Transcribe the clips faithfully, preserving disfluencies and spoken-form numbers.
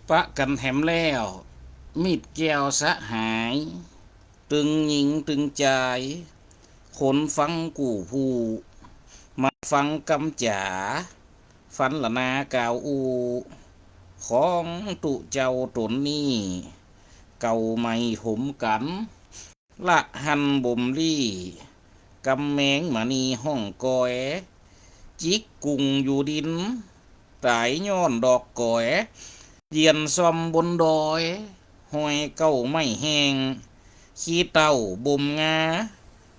ปะกั๋นแหมแล้ว มิตรแก้วสหาย ตึงญิงตึงจาย คนฟังกู้ผู้ มาฟังกำจ๋า ฟันละนากล่าวอู้ ของตุ๊เจ้าต๋นนี้ เก่าใหม่ถมกั๋น ละหันบ่มลี้ กำแมงมณีห้องก๋อย จิกกุ่งอยู่ดิน ต๋ายย้อนดอกก๋อย เยียนซ่อมบนดอย ห้อยเก๊าไม้แห้ง ขี้เถ้าบ่มงา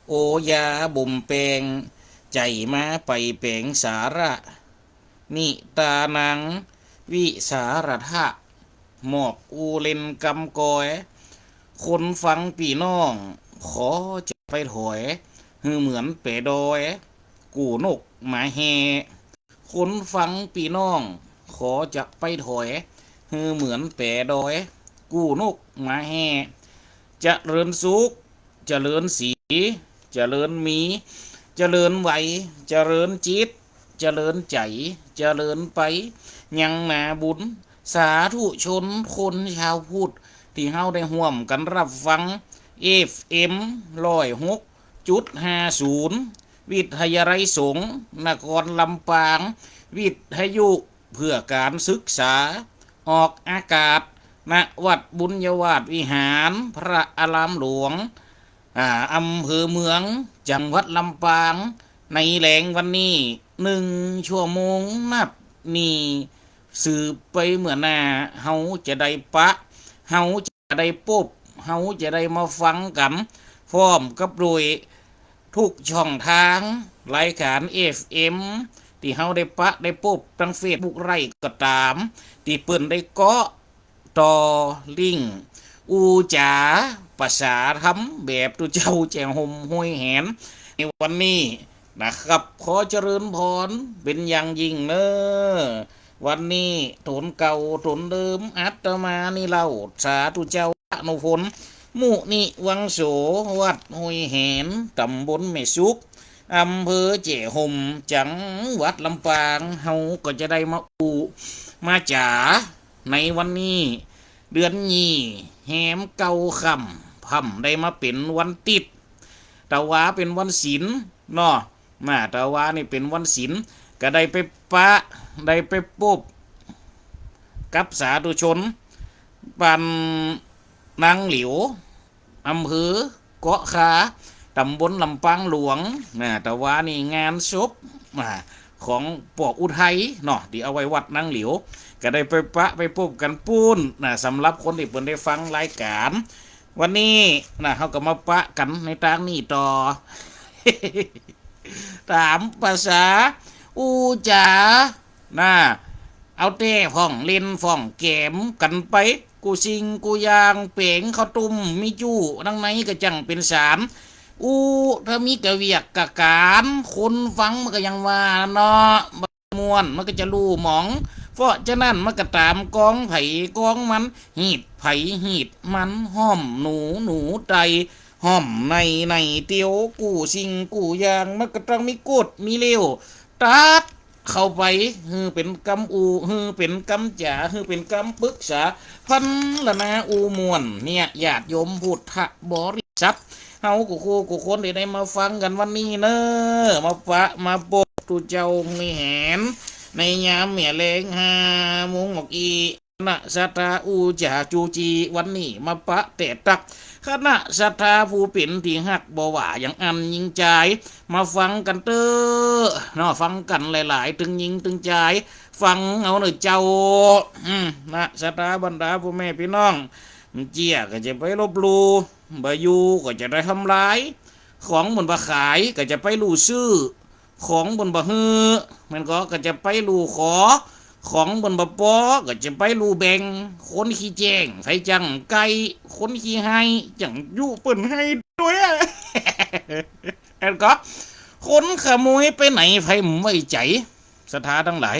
โอยาบ่มแปง ใจ๋มาไปแป๋งสาระ นิตานัง วิสาระทะ หมอกอู้เล่นกำก๋อย คนฟังปี้น้อง ขอจะไปถอย หื้อเหมือนแป๋ดอย กู้นกหมาแห่ คนฟังปี้น้อง ขอจะไปถอย หื้อเหมือนแป๋ดอย กู้นกหมาแห่ เจริญสุข เจริญศรี เจริญมี เจริญไหว เจริญจิต เจริญใจ๋ เจริญไป ยังนาบุญ สาธุชนคนชาวพุทธ ตี้เฮาได้ฮ่วมกั๋นฮับฟัง เอฟเอ็ม ร้อยหกจุดห้าศูนย์ วิทยาลัยสงฆ์นครลำปาง วิทยุเพื่อการศึกษา ออกอากาศ ณ วัดบุญญาวาสวิหาร พระอารามหลวง อ่า อำเภอเมือง จังหวัดลำปาง ในแลงวันนี้ นึ่งชั่วโมงนับนี้ สืบไปเมื่อหน้า เฮาจะได้ปะ เฮาจะได้ปบ เฮาจะได้มาฟังกั๋น พร้อมกับโดย ทุกช่องตาง รายก๋าน เอฟเอ็ม ตี้เฮาได้ปะได้ปบ ตางเฟซบุ๊กไลฟ์ก็ต๋าม ตี้เปิ้นได้เกาะต่อลิงก์ อู้จ๋า ประสาธรรม แบบตุ๊เจ้าแจ๋ห่มห้อยแหน ในวันนี้นะครับ ขอเจริญพรเป๋นอย่างยิ่งเน่อ วันนี้ต๋นเก่าต๋นเดิม อาตมานี่เล่า สาธุเจ้า อนุพล มุนิวังโส วัดห้วยแหน ต๋ำบลแม่สุก อำเภอแจ๋ห่ม จังหวัดลำปาง เฮาก็จะได้มาอู้มาจ๋า ในวันนี้ เดือนยี่ แฮมเก้าค่ำ พ่ำได้มาเป๋นวันติ๊ด ตะวาเป๋นวันศีลเนาะ มาตะวานี่เป๋นวันศีล ก็ได้ไปปะ ได้ไปปบ กับสาธุชน บ้านนางเหลียว อำเภอเกาะคา ต๋ำบลลำปางหลวง นะ ตะวานี่งานศพ อ่า ของป้ออุทัยเนาะ ตี้เอาไว้วัดนางเหลียว ก็ได้ไปปะไปปบกั๋นปู๊น นะ สำหรับคนตี้เปิ้นได้ฟังรายก๋าน วันนี้ นะ เฮาก็มาปะกั๋นในตางนี้ต่อ ต๋ามภาษา อู้จ๋า นะ เอาแต่ฟ้องเล่นฟ้องแกมกั๋นไป กู้สิ่งกู้อย่าง แป๋งข้าวตุ้มมีจู้ ตังในก็จั่งเป๋นสาร อู้ ถ้ามีกะเวียกกะก๋าน คนฟังมันก็ยังว่าเนาะ ม่วน มันก็จะลู่หมอง เพราะฉะนั้นมันก็ต๋ามกองไผกองมัน ฮีดไผฮีดมัน ห้อมหนูหนูไต ห้อมในในเตียว กู้สิ่งกู้อย่าง มันก็ต้องมีกฎมีเหลี้ยว ตัดเข้าไป หื้อเป๋นกำอู้ หื้อเป๋นกำจ๋า หื้อเป๋นกำปึกษา พันละนาอู้ม่วน เนี่ย ญาติโยมพุทธบริษัท เฮากู้คู่กู้คนตี้ได้มาฟังกั๋นวันนี้เน่อ มาปะมาปบตุ๊เจ้าห้วยแหน ในยามเมียแลงห้าโมงออกอี้ คณะศรัทธาอู้จ๋าจู้จี้ วันนี้มาปะแต่ตั๊ก คณะศรัทธาผู้เป๋นตี้ฮัก บ่ว่าอย่างอั้นญิงจาย มาฟังกั๋นเต๊อะเนาะ ฟังกั๋นหลายๆ ตึงญิงตึงจาย ฟังเอาเน่อเจ้า อืม นะ ศรัทธาบรรดาพ่อแม่ปี้น้อง เจื้อก็จะไปลบหลู่ บ่อยู่ก็จะได้ทำลาย ของบ่อนบ่ขายก็จะไปลู่ซื้อ ของบ่อนบ่หื้อ แม่นก่อ ก็จะไปลู่ขอ ของบ่อนบ่ปอ ก็จะไปลู่แบ่ง คนขี้แจ้ง ใผจั่งใก้ คนขี้ไห้ จั่งยุเปิ้นไห้ตวย แม่นก่อ คนขโมยไปไหนใผบ่ไว้ใจ๋ ศรัทธาตังหลาย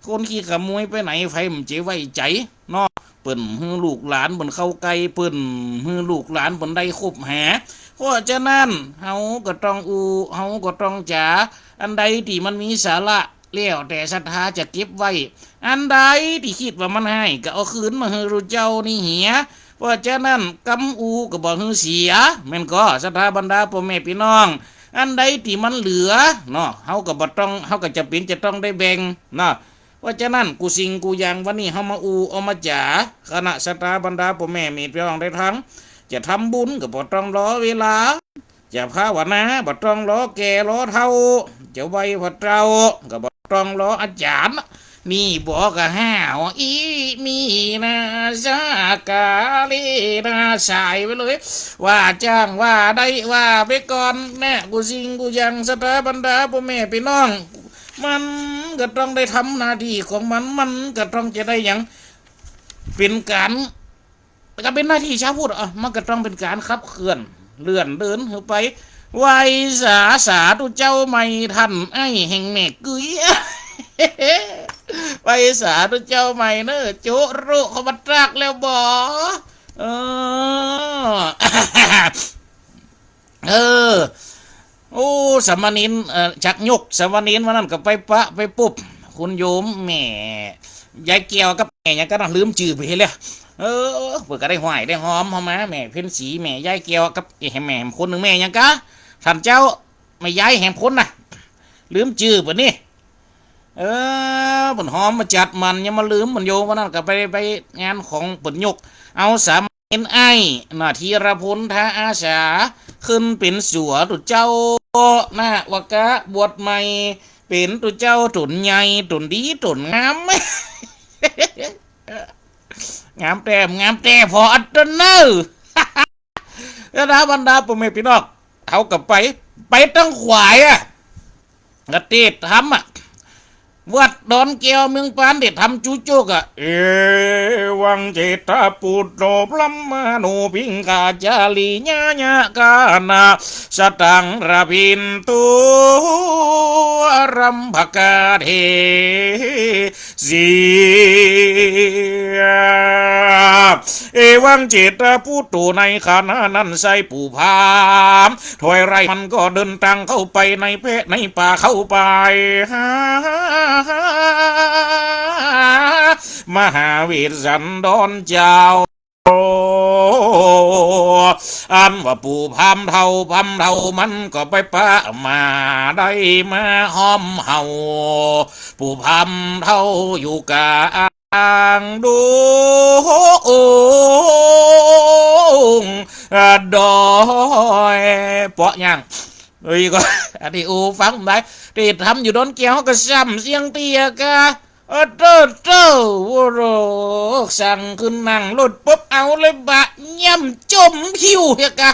คนขี้ขโมยไปไหนใผบ่จะไว้ใจ๋เนาะ เปิ้นหื้อลูกหลานเปิ้นเข้าใก้ เปิ้นหื้อลูกหลานเปิ้นได้คบหา เพราะฉะนั้น เฮาก็ต้องอู้ เฮาก็ต้องจ๋า อันใดตี้มันมีสาระ แล้วแต่ศรัทธาจะเก็บไว้ อันใดตี้กึ๊ดว่ามันฮ้าย ก็เอาคืนมาหื้อตุ๊เจ้านี้เหีย เพราะฉะนั้นกำอูก็บ่หื้อเสีย แม่นก่อ ศรัทธาบรรดาป้อแม่ปี้น้อง อันใดตี้มันเหลือเนาะ เฮาก็บ่ต้อง เฮาก็จะเป๋นจะต้องได้แบ่งเนาะ เพราะฉะนั้นกู้สิ่งกู้อย่างวันนี้เฮามาอู้เอามาจ๋า คณะศรัทธาบรรดาป้อแม่ปี้น้องได้ทั้ง จะทำบุญก็บ่ต้องรอเวลา จะภาวนาบ่ต้องรอแก่รอเฒ่า จะไหว้พระเจ้าก็บ่ต้องรออาจ๋ารย์ นี่บ่ก็ห้าว อิมินาสาการินา สายไปเลย ว่าจ้างว่าได้ว่าไปก่อนแน่ กู้สิ่งกู้อย่างศรัทธาบรรดาป้อแม่ปี้น้อง มันก็ต้องได้ทำหน้าตี้ของมัน มันก็ต้องจะได้หยัง เป๋นก๋าน ก็เป๋นหน้าตี้ชาวพุทธ อ่ะ มันก็ต้องเป๋นก๋านขับเคลื่อน เลื่อนเดินหื้อไป ไหว้สา สาตุ๊เจ้าใหม่ ท่านอ้ายแห่งแม่กึ๊ย ไหว้สาตุ๊เจ้าใหม่เน่อ โจะโระ เขามาตรักแล้วบ่ เออ เออ โอ้ สามเณร เอ่อ จักยก สามเณรวันนั้นก็ไปปะ ไปปุ๊บ คุณโยมแม่ยายแก้วกับแม่หยังกั๋นนะ ลืมจื้อไปแล้ว เออ เปิ้นก็ได้ห้อยได้หอมเฮามา แม่เพ็ญศรี แม่ยายแก้วกับแม่แหมคนนึ่ง แม่หยังกะ ท่านเจ้า แม่ยายแหมคนน่ะ ลืมจื้อเปิ้นนี่ เออ เปิ้นหอมมาจัดมัน ยังมาลืมเปิ้นโยม วันนั้นก็ไป ไปงานของเปิ้นยก เอาสามเณรอ้ายน่ะ ธีรพล ทาอาสา ขึ้นเป๋นสัวตุ๊เจ้า นวกะ บวชใหม่ เป๋นตุ๊เจ้าต๋นใหญ่ ต๋นดี ต๋นงาม งามแต๊ งามแต๊ ผ่ออันเต๊อะเน่อ แล้วนะบรรดาป้อแม่ปี้น้อง เขาก็ไป ไปตังขวายอะ ก็เตศน์ธรรมอะ วัดดอนแก้วเมืองปาน เตศน์ธรรมจุโจกอะ เอวังเจตปุตโตพรหมานุพิงคาจาริยายะกานาสตังระพินตุอารัมภกาเท สี เอวังเจตปุตโต ในขณะนั้นไส้ปู่พราหมณ์ถอยไร่มันก็เดินตางเข้าไปในแพะในป่าเข้าไปหา มหาเวสสันดรเจ้า อันว่าปู่พราหมณ์เฒ่า พราหมณ์เฒ่ามันก็ไปปะมาได้มาห้อมเฮา ปู่พราหมณ์เฒ่าอยู่กลางดงดอย เปาะยัง เอ้ย ก็ อันนี้ โอ้ ฟังได้ เตศน์ธรรมอยู่ดอนแก้วก็ซ้ำเสียงเตี้ยกะ เออ เต้อ เต้อ โอ้โห สั่งขึ้นนั่งรถปุ๊บ เอาเลยบะ ย่ำจมหิ้วเหียกะ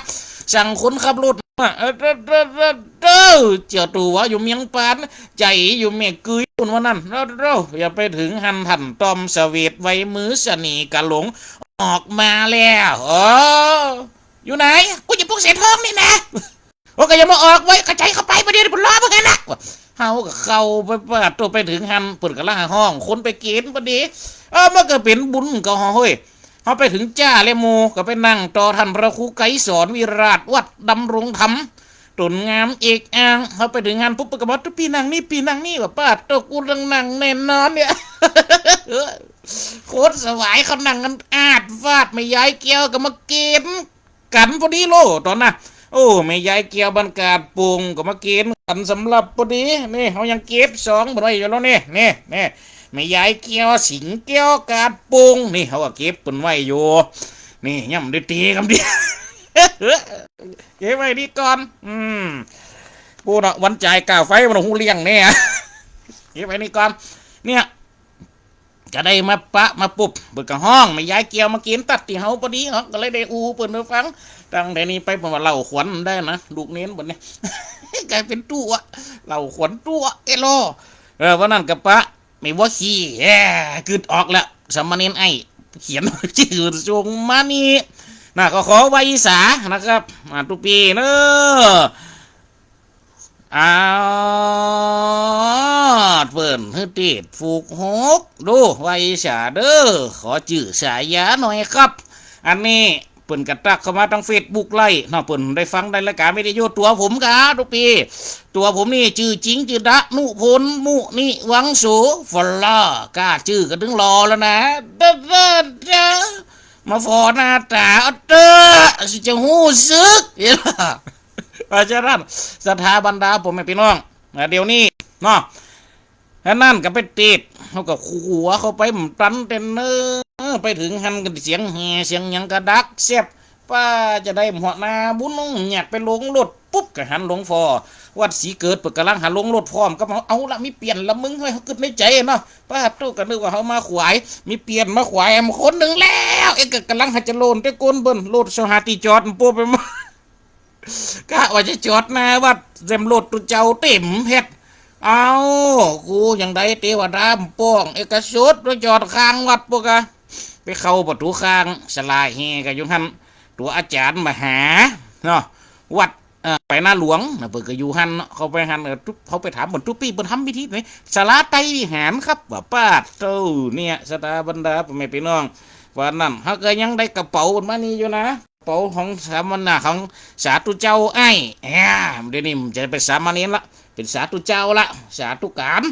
สั่งคนขับรถมา เออ เต้อ เต้อ เต้อ เต้อ เจ้าตั๋วอยู่เมืองปาน ใจ๋อยู่แม่กึ๊ยปู้นว่านั้น เออ เต้อ อย่าไปถึงหั้น ท่านต้อมเสวตไวมือเสน่ห์กะหลง ออกมาแล้ว เออ อยู่ไหน กูอยู่ปงเสนทองนี่นะ โอ้ ก็ยังบ่ออกเว้ย กระจายเข้าไป บ่ดี บ่รอมึงไงนะ เฮาก็เข้าไป ปาดโต้ ไปถึงหั้น เปิ้นก็ละห้องคนไปเก๋ณฑ์พอดี เออ มันก็เป๋นบุญก็เฮ้ย เฮาไปถึงจ้าแล้วหมู่ ก็ไปนั่งต่อท่านพระครูไกรสรวิราช วัดดำรงธรรม ต๋นงามเอกอ่าง เฮาไปถึงหั้นปุ๊บ เปิ้นก็บอก ตุ๊ปี้นั่งนี่ ปี้นั่งนี่ ว่าปาดโต้ กูต้องนั่งแน่นอนเนี่ย โคตรสบาย เขานั่งกั๋นอาดฟาด แม่ยายแก้วก็มาเก๋ณฑ์ กั๋นพอดีโล ต๋อนน่ะ โอ้ แม่ยายแก้วบ้านกาดโป่งก็มาเก๋ณฑ์กั๋นสำหรับพอดี นี่ เฮายังเก็บซองเปิ้นไว้อยู่แล้วนี่ นี่ นี่ แม่ยายแก้ว สิงห์แก้ว กาดโป่ง นี่ เฮาก็เก็บเปิ้นไว้อยู่ นี่ ยังบ่ได้เตะกำเดียว เก็บไว้นี่ก่อน อืม ปู้นน่ะ วันจ่ายค่าไฟมันหูเลี้ยงแน่ เก็บไว้นี่ก่อน เนี่ย ก็ได้มาปะมาปุ๊บ เปิ้นก็ฮ้อง แม่ยายแก้วมาเก๋ณฑ์ตั๊ดตี้เฮาพอดีเนาะ ก็เลยได้อู้เปิ้นหื้อฟัง ตั้งแต่นี้ไปเปิ้นว่าเหล้าขวัญได้นะ ลูกเณรเปิ้นเนี่ย ก๋ายเป๋นตั๋ว เหล้าขวัญตั๋ว เอลอ เออ วันนั้นก็ปะ แม่บัวขี้ แฮ่ กึ๊ดออกแล้ว สามเณรไอ้ เขียนจื้อส่งมานี่ น่ะ ก็ขอไหว้สานะครับ อ่า ตุ๊ปี้เน้อ อ้าว เปิ้นหื้อเตศน์ผูกหก ดู ไหว้สาเด้อ ขอจื้อสายาหน่อยครับ อันนี้ เปิ้นก็ตั๊กเข้ามาตางเฟซบุ๊กไลฟ์เนาะ เปิ้นได้ฟังในรายก๋านวิทยุ ตั๋วผมกาตุ๊ปี๋ ตั๋วผมนี่จื้อจริงจื้อดานุพล มุนิวังโส ฝรั่ง ก้าจื้อก็ตึงหล่อแล้วนะ เด้อ เด้อ เด้อ มาฝอหน้าต๋า เอ้อ เต๊อะ จะฮู้สึก เห็นบ่ เพราะฉะนั้น ศรัทธาบรรดาป้อแม่ปี้น้อง อ่า เดี๋ยวนี้เนาะ อันนั้นก็ไปติด เฮาก็ขัวเข้าไปบ่ตันเต้นเนอะ ไปเถิงหั้นก็เสียงแห่เสียงหยังก็ดังแซ่บ ป้าจะได้หัวหน้าบุญหยัดไปลงรถปุ๊บ ก็หันหลวงพ่อวัดศรีเกิด เปิ้นก่ำลังหันลงรถพร้อมกับเฮา เอาละ มีเปลี่ยนละมึง เฮ้ย เฮากึ๊ดในใจ๋เนาะ ป้าดโธ่ ก็นึกว่าเฮามาขวาย มีเปลี่ยนมาขวายแหมคนนึ่งแล้ว เอ๊ะ ก็ก่ำลังหาจะโล่นแต่ก้นเปิ้น รถเซาหาตี้จอดบ่ไปมา กะว่าจะจอดหน้าวัด แจ่มรถตุ๊เจ้าเต็มแฮด เอ้า กูยังได้เตวดาป้อง เอกสุทธิ์ ไปจอดข้างวัดปุ๊กะ ไปเข้าประตู๋ข้าง ศาลาแห่ก็อยู่หั้น ตั๋วอาจ๋ารย์มหา เนาะ วัด เอ่อ ไปนาหลวงนะ เปิ้นก็อยู่หั้นเนาะ เข้าไปหั้น เออ ตุ๊ เข้าไปถามเปิ้น ตุ๊ปี้ เปิ้นทำพิธีในศาลาไตรวิหารครับ ว่า ป้าดโธ่ เนี่ย ศรัทธาบรรดาป้อแม่ปี้น้อง วันนั้นเฮาก็ยังได้กระเป๋ามานี่อยู่นะ เป๋าของสามเณร ของสาธุเจ้าไอ้ แหม เดี๋ยวนี้มันจะเป๋นสามเณรละ เป๋นสาธุเจ้าละ สาธุก๋าน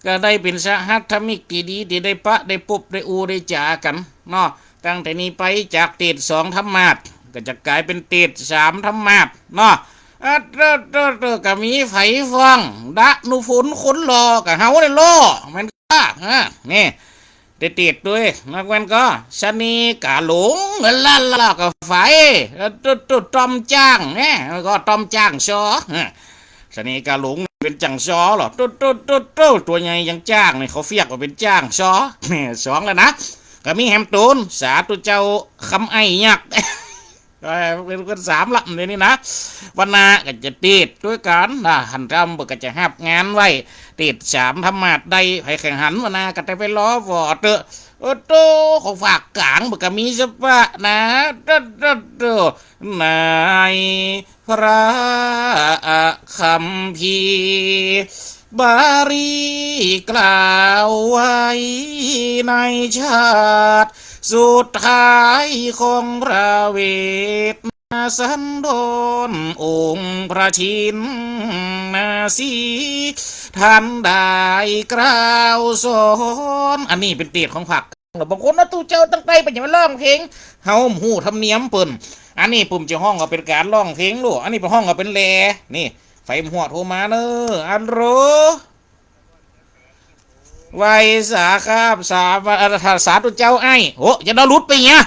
ก็ได้เป๋นสหัสมิตรตี้ดี ตี้ได้ปะ ได้ปบ ได้อู้ ได้จ๋ากั๋นเนาะ ตั้งแต่นี้ไปจากเตสสองธรรมาสน์ ก็จะก๋ายเป๋นเตสสามธรรมาสน์เนาะ อะ เต๊อะ เต๊อะ เต๊อะ ก็มีใผฟ้อง ดานุพลคนหล่อ ก็เฮานี่หล่อ แม่น อ่ะ อ่ะ นี่ ได้ติดตวย นักเว้นก็ สะเน่ห์ก๋าหลง ละละละ ก็ใผ เอ่อ ตุ๊ ตุ๊ ต้อมจ้าง แหม ก็ต้อมจ้างซอ อ่ะ สะเน่ห์ก๋าหลงเป๋นจ้างซอเหรอ ตุ๊ ตุ๊ ตุ๊ ตุ๊ ตั๋วใหญ่ยังจ้างนี่ เขาเฟียกว่าเป๋นจ้างซอ แหม สองแล้วนะ ก็มีแหมโต๋น สาธุเจ้าคำไอ้ยักษ์ เอ่อ เป๋นคนสามละ เดี๋ยวนี้นะ วันหน้าก็จะติดตวยกั๋นนะ หั้นกำเปิ้นก็จะฮับงานไว้ เตสสามธรรมาสน์ได้ ใผแข่งหันวันหน้าก็จะไปรอวอเต๊อะ โอ้โธ่ ของภาคก๋างเปิ้นก็มีสะปะนะ โธ่ โธ่ โธ่ ในพระคัมภีร์ บาลีกล่าวไว้ ในชาติสุดท้ายของพระเวสสันดร องค์พระชินสีห์ ท่านได้กล่าวสอน อันนี้เป๋นเตสของภาค บางคนนะ ตุ๊เจ้าตังใต้เปิ้นจะมาฮ้องเพลง เฮาบ่ฮู้ธรรมเนียมเปิ้น อันนี้ผมจะฮ้องเอาเป๋นก๋านฮ้องเพลงลูก อันนี้ผมฮ้องเอาเป๋นแหล่ นี่ ใผบ่ฮู้โทรมาเน่อ อัลโหล ไหว้สาครับ สา สาธุเจ้าไอ้ โอ้ จะได้หลุดไปเหีย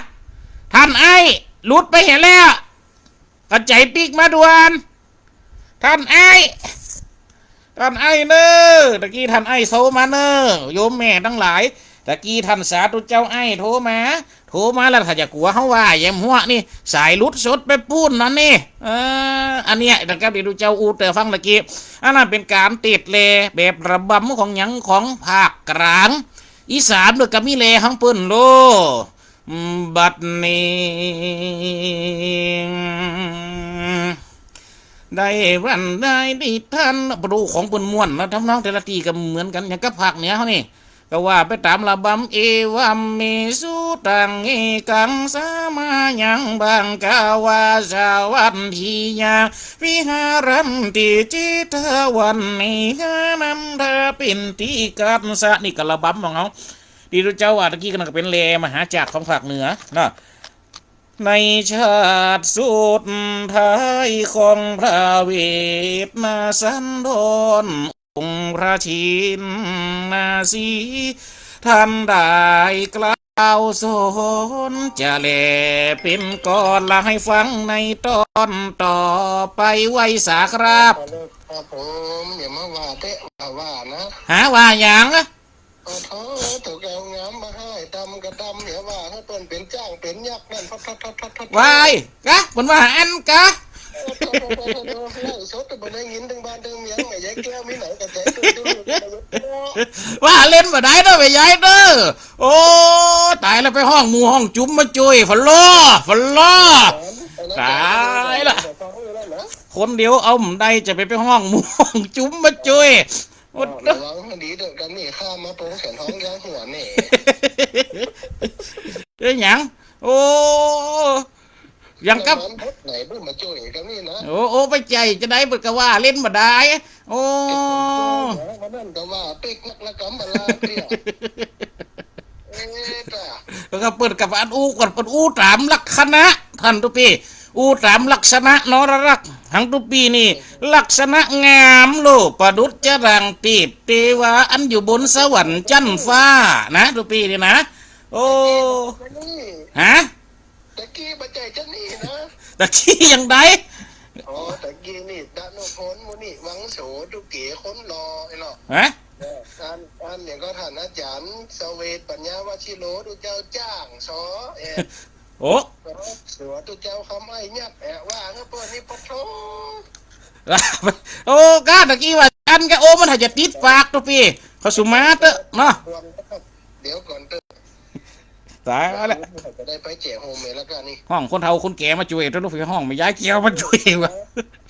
ท่านไอ้ หลุดไปเหียแล้ว กระจายปิ๊กมาด่วน ท่านไอ้ ท่านไอ้เน่อ ตะกี้ท่านไอ้โทรมาเน่อ โยมแม่ตังหลาย ตะกี้ท่านสาธุเจ้าไอ้โทรมา โทรมาแล้วถ้าจะกั๋วเฮาว่าแหมหัวนี่ สายหลุดสดไปปู๊นนั่นนี่ เออ อันเนี้ยนะครับ ตี้ตุ๊เจ้าอู้เต๋อฟังตะกี้ อันนั้นเป๋นก๋านเตสแหล่แบบระบำของหยังของภาคก๋าง อีสานเปิ้นก็มีแหล่ของเปิ้นโล บัดนี้ ได้วันได้ดีท่าน บ่ฮู้ของเปิ้นม่วนนะ ทำนองแต่ละตี้ก็บ่เหมือนกั๋น อย่างกับภาคเหนือเฮานี่ ก็ว่าไปต๋ามระบำ เอวัมเมสุตังเอกังสามายังบังกะวาสาวัตถียาวิหารันติจิตตะวันเนหานันทะปิณฑิกัสสะ นี่ก็ระบำของเฮา ตี้ตุ๊เจ้าว่าตะกี้ก็นั่นก็เป๋นแหล่มหาจักรของภาคเหนือนะ ในชาติสุดท้ายของพระเวสสันดร องค์พระชินสีห์ ท่านได้กล่าวสอน จะแหล่เป๋นกลอนให้ฟังในตอนต่อไป ไหว้สาครับ ครับผม อย่ามาว่าเต๊อะ ว่า ว่านะ หาว่าหยัง โอ้โธ่ ถูกเอางามมาฮ้าย ดำก็ดำ อย่าว่าหื้อเปิ้นเป๋นจ๊างเป๋นยักษ์นั่น พัด พัด พัด พัด พัด ว้าย กะ เปิ้นว่าอั้นกะ โอ้โธ่ โธ่ โธ่ โธ่ ไลฟ์สดแต่บ่ได้ยินตึงบ้านตึงเมือง แม่ยายแก้วมีไหนกะแจ๋ ว่าเล่นบ่ได้เน่อ แม่ยายเน่อ โอ้ ต๋ายแล้ว ไปฮ้องหมู่ฮ้องจุ๋มมาจ้วย ฝะลอ ฝะลอ ต๋ายละ คนเดียวเอาบ่ได้ จะไป ไปฮ้องหมู่ฮ้องจุ๋มมาจ้วย โอ้ ระวังดีเต๊อะ กั๋นนี่ข้ามาปงแสนฮ้องย้ายหัวแหน่ เอ้ย หยัง โอ้ อย่างกับ น้ำมันบดไหนเปิ้นมาจ้วยกั๋นนี่นะ โอ้ โอ้ ไปใจ๋จะใด เปิ้นก็ว่าเล่นบ่ได้ โอ้ วันนั้นก็ว่าเป๊กนักละกำบะลาเตี้ย เอ๊ะ แล้วก็เปิ้นก็อันอู้ก่อน เปิ้นอู้ต๋ามลักษณะ ท่านตุ๊ปี้ อู้ต๋ามลักษณะเนาะ ละลัก หังตุ๊ปี้นี่ ลักษณะงามโล ประดุจจะดั่งเทพเทวา อันอยู่บนสวรรค์จั๊นฟ้านะ ตุ๊ปี้นี่นะ โอ้ ฮะ ตะกี้บ่ใจ้จั๊นนี่นะ ตะกี้อย่างใด อ๋อ ตะกี้นี่ ดนุพล มุนิวังโส ตุ๊เก๋ คนหล่อ ไอ้หล่อ ฮะ เออ อัน อันเนี่ยก็ท่านอาจ๋ารย์เสวต ปัญญาวชิโร ตุ๊เจ้าจ้าง สอ เออ โอ้ สอ เสือ ตุ๊เจ้าคำไอ้ยักษ์ เออ ว่าเฮ้อเปิ้นนี่ปะโถ โอ้ ก้าตะกี้ว่าอันก็ โอ้ มันหาจะติดปากตุ๊ปี้ เขาสุมาเต๊อะเนาะ เดี๋ยวก่อนเต๊อะ ต๋ายแล้ว จะได้ไปแจ๋โฮมเลยแล้วกันนี่ ฮ้องคนเฒ่าคนแก่มาจ้วย ตุ๊ปี้ ฮ้องแม่ยายแก้วมาจ้วยว่ะ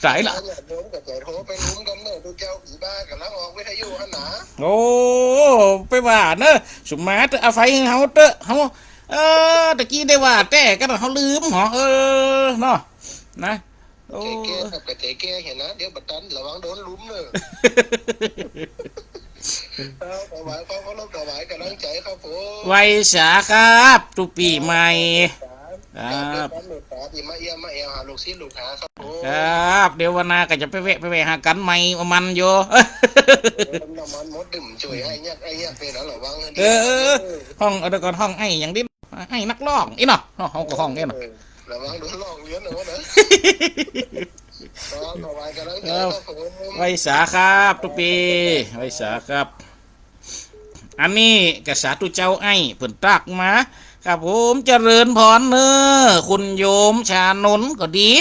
ต๋ายละ ญาติโยมก็จะโทรไปลุ้มกั๋นเนาะ ตุ๊เจ้าผีบ้ากั๋นแล้วออกวิทยุหั้นนะ โอ้ ไปว่าเนอะ สุมาเต๊อะ เอาไฟหื้อเฮาเต๊อะ เฮา เออ ตะกี้ได้ว่าแต๊กั๋น เฮาลืมเหรอ เออ เนาะ นะ โอ้ กระเจแก้ครับ กระเจแก้เห็นนะ เดี๋ยวบ่ตัน ระวังโดนลุมเนอะ ครับ ถวายความเคารพ ถวายกำลังใจครับผม ไหว้สาครับ ตุ๊ปี้ใหม่ ครับ ครับ ด้วยความเมตต๋าตี้มาเยี่ยมมาแอ่วหาลูกศิษย์ลูกหาครับผม ครับ เดี๋ยววันหน้าก็จะไปแวะ ไปแวะหากั๋นใหม่ เอามันอยู่ เออ น้ำมันหมด ดื่มจ้วยไอ้ยักษ์ ไอ้ยักษ์ไปแล้ว ระวังให้ดี เออ เออ เออ ฮ้อง เอาเดี๋ยวก่อน ฮ้องไอ้อย่างนี้ ไอ้นักฮ้องอี้เนาะ เฮาก็ฮ้องอี้เนาะ เออ ระวังโดนลอกเลียนเอานะ ครับ ถวายกำลังใจครับผม ไหว้สาครับ ตุ๊ปี้ ไหว้สาครับ อันนี้ก็สาธุเจ้าไอ้เปิ้นตั๊กมา ครับผม เจริญพรเนอะ คุณโยมชานนท์ก็ดี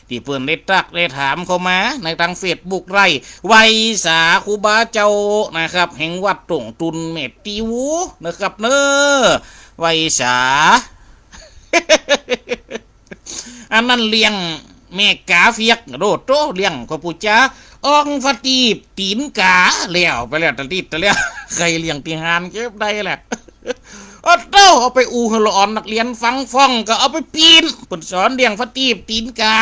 ตี้เปิ้นได้ตั๊กได้ถามเข้ามาในตางเฟซบุ๊กไล่ ไหว้สาครูบาเจ้านะครับ แห่งวัดตงตุนแม่ติวนะครับเนอะ ไหว้สา อันนั้นเลี้ยงแม่ก๋าเฟียก โดดโต เลี้ยงก็ปู๋จา อ่องฟาตีบตี๋นก๋า แล้วไปแล้ว ตะลิดตะแล้ว ใค่เลี้ยงตี้ฮานเก็บได้แหละ โอ้โต เอาไปอู้หื้อละอ่อนนักเรียนฟัง ฟ้องก็เอาไปปี้น เปิ้นสอนเลี้ยงฟาตีบตี๋นก๋า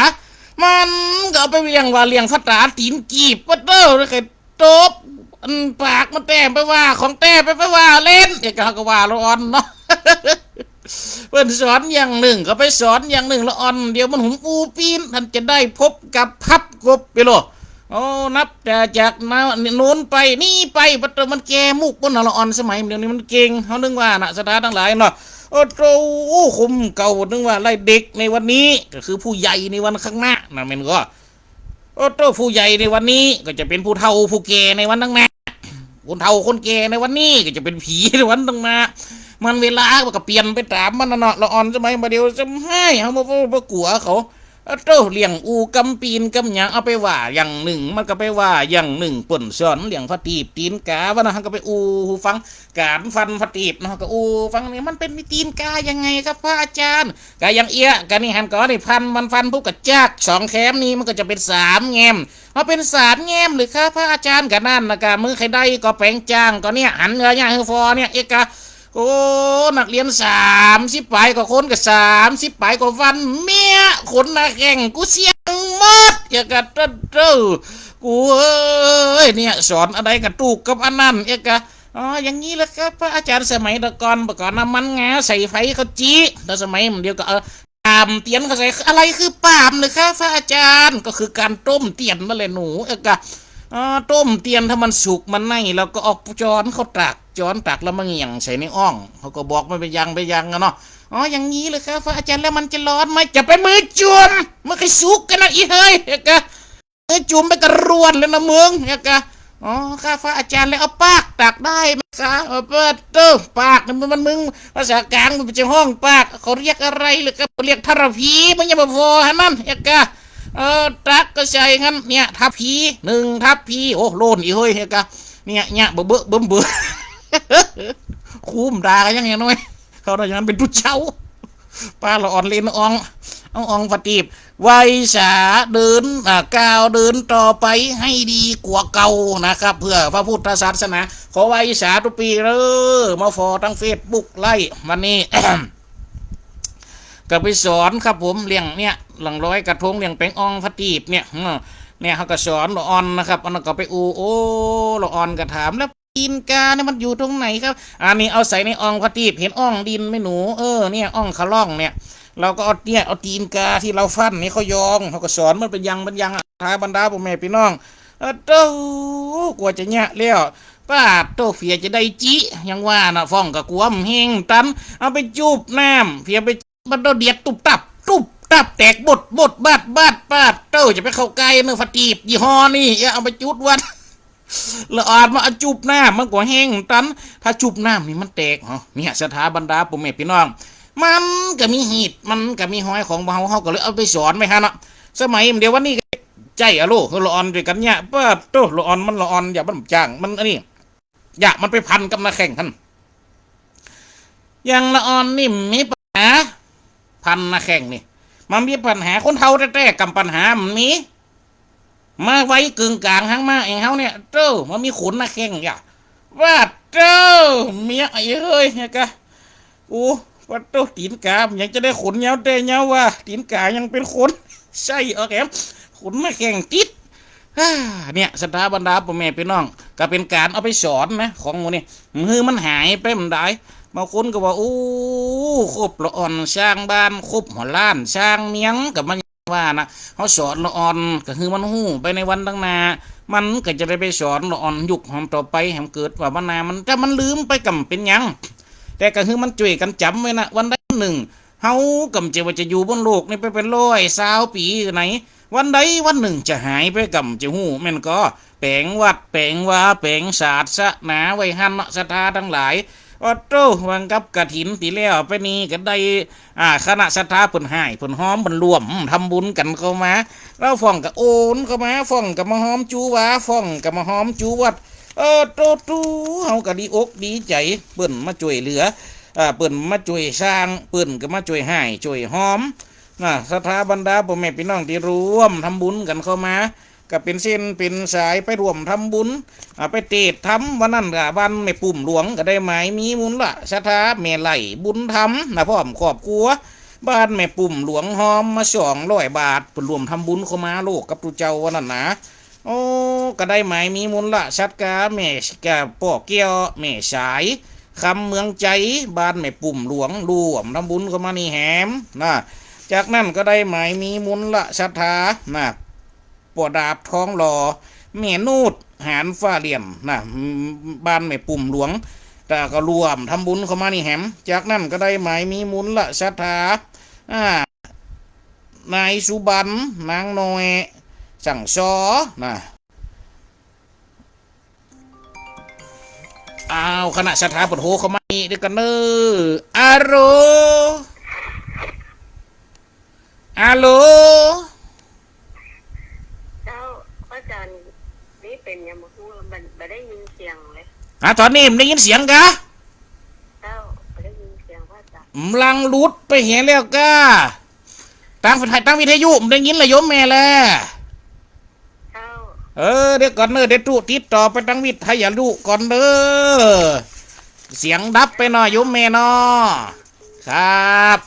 มันก็เอาไปเลี้ยงว่าเลี้ยงฟาต๋าตี๋นกีบ โอ้โต ใค่ตบ อันปากมันแต๊ไปว่าของแต๊ ไป ไปว่าเล่น เอกะ เฮาก็ว่าละอ่อนเนาะ เปิ้นสอนอย่างนึ่งก็ไปสอนอย่างนึ่ง ละอ่อน เดี๋ยวมันหุมอู้ปี้น ท่านจะได้พบกับพับกบไปโล โอ้ นับแต่จากนั้นโน้นไป นี่ไป ปัดเต๋อมันแก่มุกเปิ้นน่ะ ละอ่อนสมัยเดี๋ยวนี้มันเก่ง เฮานึกว่าน่ะ ศรัทธาตังหลายเนาะ โอ้โต คนเก่านึกว่าไล่เด็กในวันนี้ ก็คือผู้ใหญ่ในวันข้างหน้า นะแม่นก่อ โอ้โต ผู้ใหญ่ในวันนี้ ก็จะเป๋นผู้เฒ่าผู้แก่ในวันข้างหน้า คนเฒ่าคนแก่ในวันนี้ ก็จะเป๋นผีในวันข้างหน้า มันเวลามันก็เปลี่ยนไปต๋ามมันน่ะเนาะ ละอ่อนสมัยบ่าเดี่ยวสำไห้ เฮาบ่ บ่ บ่กั๋วเขา โอ้โต เรื่องอู้กำปี้นกำหยัง เอาไปว่าอย่างนึ่ง มันก็ไปว่าอย่างนึ่ง เปิ้นสอนเรื่องฟาตีบตี๋นก๋า วันนั้นเฮาก็ไปอู้ฟัง ก๋านฟันฟาตีบเนาะ ก็อู้ฟังนี่ มันเป๋นตี๋นก๋ายังไงครับพระอาจารย์ ก๋าอย่างเอี้ย ก๋านี่หันก่อนี่ ฟัน มันฟันปุ๊บก็จัก สองแขมนี่มันก็จะเป๋นสามแงม เอาเป๋นสามแงมหรือครับพระอาจารย์ ก๋านั่นน่ะ ก๋ามื้อใค่ได้ก็แป๋งจ้าง ก็เนี่ย หันก๋าเนี่ยหื้อฟอเนี่ย เอกะ โอ้ นักเรียนสามสิบป๋ายกว่าคน ก็สามสิบป๋ายกว่าฟัน เมี้ย ขนหน้าแข้งกูเสี้ยงหมด เอกะ โต้ โต้ กูเอ้ย เนี่ย สอนอันใดก็ถูกกับอันนั้น เอกะ อ๋อ อย่างนี้เหรอครับพระอาจารย์ สมัยแต่ก่อน บ่าก่อน้ำมันงาใส่ไฟเขาจี๊ แต่สมัยมันเดี๋ยวก็เอาปาล์มเตียนเขาใส่ อะไรคือปาล์มเหรอครับพระอาจารย์ ก็คือก๋านต้มเตียนนั่นแหละหนู เอกะ อ๋อ ต้มเตียนถ้ามันสุกมันไหม้แล้วก็เอาจ๊อนเขาตัก จ๊อนตักแล้วมาเหยี่ยงใส่ในอ่อง เขาก็บอกมันไปอย่างไปอย่างอะเนาะ อ๋อ อย่างนี้เหรอครับพระอาจารย์ แล้วมันจะร้อนไหม จะไปมือจุ่ม มันก็สุกกั๋นนะอีเฮ้ย เอกะ เอ้ย จุ่มไปก็ร่วนแล้วนะมึง เอกะ อ๋อ ค่ะพระอาจารย์ แล้วเอาปากตักได้ไหมคะ เออ เปิดเตอร์ ปากนี่มัน มันมึง ภาษากลางมันจะฮ้องปาก เขาเรียกอะไรเหรอครับ เรียกทัพพี มันยังบ่พอหั้นนั่น เอกะ เออ ตักก็ใส่หั้น เนี่ย ทัพพี นึ่งทัพพี โอ้ โล่นอีเฮ้ย เอกะ เนี่ย เนี่ย เบอะเบอะเบิ่มเบอะ คุ้มต๋ากั๋นยังไงน้อย เขาได้อย่างนั้นเป๋นตุ๊เจ้า ปาละอ่อนเล่นอ่อง เอาอ่องฟาตีบ ไหว้สาเดิน อ่า ก้าวเดินต่อไปให้ดีกว่าเก่านะครับ เพื่อพระพุทธศาสนา ขอไหว้สาตุ๊ปี้เด้อ มาฟอตางเฟซบุ๊กไล่ วันนี้ เ ก็ไปสอนครับผม เรื่องเนี่ย หลังลอยกระทง เรื่องแป๋งอ่องผ้าตีบเนี่ย เออ เนี่ย เขาก็สอนละอ่อนนะครับ อันนั้นก็ไปอู้ โอ้ ละอ่อนก็ถาม แล้วตีนกาเนี่ยมันอยู่ตรงไหนครับ อันนี้เอาใส่ในอ่องผ้าตีบ เห็นอ่องดินไหมหนู เออ เนี่ย อ่องขะล่องเนี่ย เราก็เอาเนี่ย เอาตีนกาที่เราฟั่นนี่เขายอง เขาก็สอนมันเป๋นอย่างเป๋นอย่าง ศรัทธาบรรดาป้อแม่ปี้น้อง เออ โต้ กว่าจะเยียะแล้ว ป๊าดโต้ เฟียจะได้จิ ยังว่าน่ะ ฟ้องก็กั๋วบ่เฮงตัน เอาไปจูบน้ำ เฟียไป มันโต้เดียดตุ๊บตับ ตุ๊บตับ แตกบดบดบาดบาด ป๊าดโต้ จะไปเข้าใก้เนาะ ผ้าตีบยี่ห้อนี่ เอาไปจูดวัด ละอ่อนมาเอาจูบน้ำ มันกั๋วเฮงตัน ถ้าจูบน้ำนี่มันแตกเหรอ เนี่ย ศรัทธาบรรดาป้อแม่ปี้น้อง มันก็มีฮีต มันก็มีฮอยของเฮา เฮาก็เลยเอาไปสอนไว้หั้นเนาะ สมัยเดี๋ยววันนี้ก็ใจ้อะโล ละอ่อนด้วยกั๋นเนี่ย ป๊าดโต้ ละอ่อนมันละอ่อน อย่ามันจ้าง มันอันนี้ อย่ามันไปพันกับน้าแข้งหั้น อย่างละอ่อนนี่มีปัญหา พันน้าแข้งนี่ มันมีปัญหา คนเฒ่าแต๊ๆ ก่ำปัญหามันมี มาไวเกิ่งก๋างหั้งมาเองเฮาเนี่ย โต้ มันมีขนน้าแข้งอย่า ว่าโต้ เมียไอ้เฮ้ยเนี่ยกะ โอ้ ว่าโต้ ตี๋นก๋ามันยังจะได้ขนยาวแต๊ยาวว่า ตี๋นก๋ายังเป๋นขน ใช่ โอเค ขนน้าแข้งติด ฮ่า เนี่ย ศรัทธาบรรดาป้อแม่ปี้น้อง ก็เป๋นก๋านเอาไปสอนนะ ของหมู่นี่ หื้อมันหายไปบ่ได้ บางคนก็ว่า โอ้ ครบละอ่อนสร้างบ้าน ครบหัวล้านสร้างเมียง ก็มันว่านะ เฮาสอนละอ่อน ก็หื้อมันฮู้ไปในวันตังหน้า มันก็จะได้ไปสอนละอ่อนยุคหนต่อไป แหมเกิดว่าวันหน้ามัน ถ้ามันลืมไปก็บ่เป๋นหยัง แต่ก็หื้อมันจ้วยกั๋นจ๋ำไว้นะ วันใดวันนึ่ง เฮาก็บ่ใจ้ว่าจะอยู่บนโลกนี่ไปเป๋นร้อยซาวปี๋ไหน วันใดวันนึ่งจะหายไปก็บ่ฮู้ แม่นก่อ แป๋งวัด แป๋งวา แป๋งศาสนาไว้หั้นเนาะ ศรัทธาตังหลาย โอ้โต้ หว่างกับกฐินตี้แล้วไปนี่ก็ได้ อ่า คณะศรัทธาเปิ้นฮ้าย เปิ้นฮอม เปิ้นร่วมทำบุญกั๋นเข้ามา แล้วฟ้องก็โอนเข้ามา ฟ้องก็มาฮอมจู๋วา ฟ้องก็มาฮอมจู๋วัด เออ โต้ โต้ เฮาก็ดีอกดีใจ๋ เปิ้นมาจ้วยเหลือ อ่า เปิ้นมาจ้วยสร้าง เปิ้นก็มาจ้วยฮ้าย จ้วยฮอม นะ ศรัทธาบรรดาป้อแม่ปี้น้องตี้ร่วมทำบุญกั๋นเข้ามา ก็เป๋นเส้นเป๋นสายไปร่วมทำบุญ อ่า ไปเตศน์ธรรม วันนั้นก็บ้านแม่ปุ้มหลวงก็ได้หมายมีมูลละศรัทธา แม่ไล่บุญธรรมนะ พร้อมครอบครัว บ้านแม่ปุ้มหลวงฮอมมาสองร้อยบาท เปิ้นร่วมทำบุญเข้ามาโลกกับตุ๊เจ้าวันนั้นนะ โอ้ ก็ได้หมายมีมูลละศรัทธา แม่ ก็ป้อแก้ว แม่สาย คำเมืองใจ๋ บ้านแม่ปุ้มหลวง ร่วมทำบุญเข้ามานี่แหมนะ จากนั้นก็ได้หมายมีมูลละศรัทธานะ ป้อดาบทองหล่อ แม่นูด หานฟ้าเหลี่ยมนะ บ้านแม่ปุ้มหลวง แต่ก็ร่วมทำบุญเข้ามานี่แหม จากนั้นก็ได้หมายมีมูลละศรัทธา อ่า นายสุบรรณ นางน้อย สั่งซอนะ อ้าว คณะศรัทธาเปิ้นโทรเข้ามานี่เดี๋ยวก่อนเน้อ อะโหล อะโหล เจ้า พระอาจารย์ นี่เป๋นหยังบ่ฮู้ บ่ บ่ได้ยินเสียงเลย ฮะ ต๋อนนี้บ่ได้ยินเสียงกา เจ้า บ่ได้ยินเสียงพระอาจารย์ กำลังหลุดไปเหียแล้วกา ตัง ตังวิทยุบ่ได้ยินละโยมแม่แล เจ้า เออ เดี๋ยวก่อนเน้อ เดี๋ยวตุ๊ติดต่อไปตังวิทยุก่อนเน้อ เสียงดับไปหน่อยโยมแม่เนาะ ครับ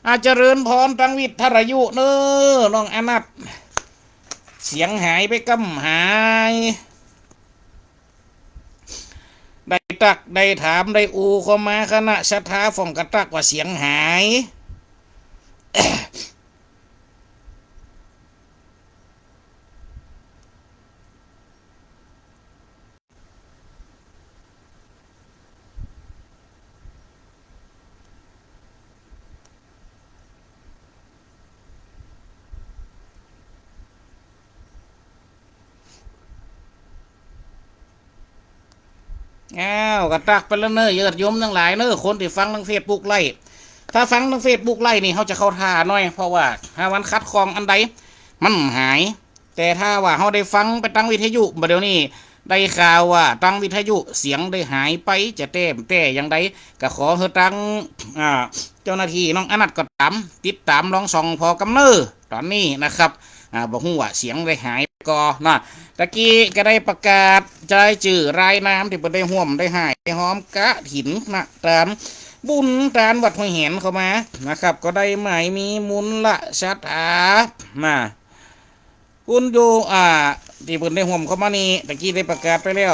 อา เจริญพรตังวิทยุเน้อ น้องอนัท เสียงหายไปกำหาย ได้ตัก ได้ถาม ได้อู้เข้ามา คณะศรัทธาฟ้องก็ตักว่าเสียงหายอ้าว ก็ตักไปแล้วเน้อ ญาติโยมตังหลายเน้อ คนตี้ฟังตางเฟซบุ๊กไลฟ์ ถ้าฟังตางเฟซบุ๊กไลฟ์นี่ เฮาจะเข้าท่าหน่อย เพราะว่าถ้ามันขัดข้องอันใด มันหาย แต่ถ้าว่าเฮาได้ฟังไปตางวิทยุ บ่าเดี่ยวนี้ได้ข่าวว่าตางวิทยุเสียงได้หายไป จะแต้บ่แต้อย่างใด ก็ขอหื้อตาง อ่า เจ้าหน้าตี้น้องอนัทก็ต๋าม ติดต๋ามลองส่องผ่อกำเน้อ ต๋อนนี้นะครับ อ่า บ่ฮู้ว่าเสียงได้หายก่อเนาะ ตะกี้ก็ได้ประกาศรายจื้อรายนามตี้เปิ้นได้ฮ่วมได้ฮ้ายได้ฮอมกฐินนะ ต๋าม บุญตานวัดห้วยแหนเข้ามานะครับ ก็ได้หมายมีมูลศรัทธามา คุณอยู่ อ่า ตี้เปิ้นได้ฮ่วมเข้ามานี่ ตะกี้ได้ประกาศไปแล้ว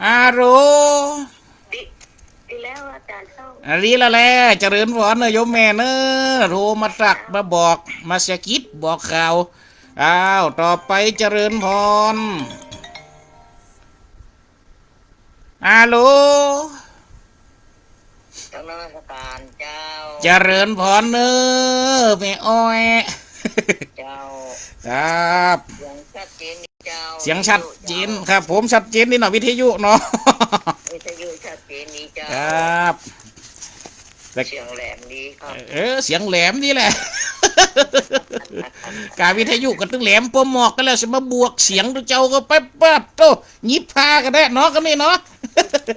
อาโหล ดี ดีแล้วอาจารย์เจ้า อ่ะ ดีแล้วแหละ เจริญพรเนอะโยมแม่เนอะ โทรมาตักมาบอก มาสะกิดบอกข่าว อ้าว ต่อไปเจริญพร อาโหล กราบนมัสการเจ้า เจริญพรเนอะ แม่อ้อย เจ้า ครับ เสียงชัดเจนดีเจ้า เสียงชัดเจน วิทยุเจ้า ครับ ผมชัดเจนดีเนาะ วิทยุเนาะ วิทยุชัดเจนดีเจ้า ครับ แต่ เสียงแหลมดีครับ เออ เสียงแหลมดีแหละ กาวิทยุก็ตึงแหลมปอหมอกกั๋นแล้ว จะมาบวกเสียงตุ๊เจ้าก็ไป ปาดโต้ หยิบผ้ากั๋นแน่เนาะ กั๋นนี่เนาะ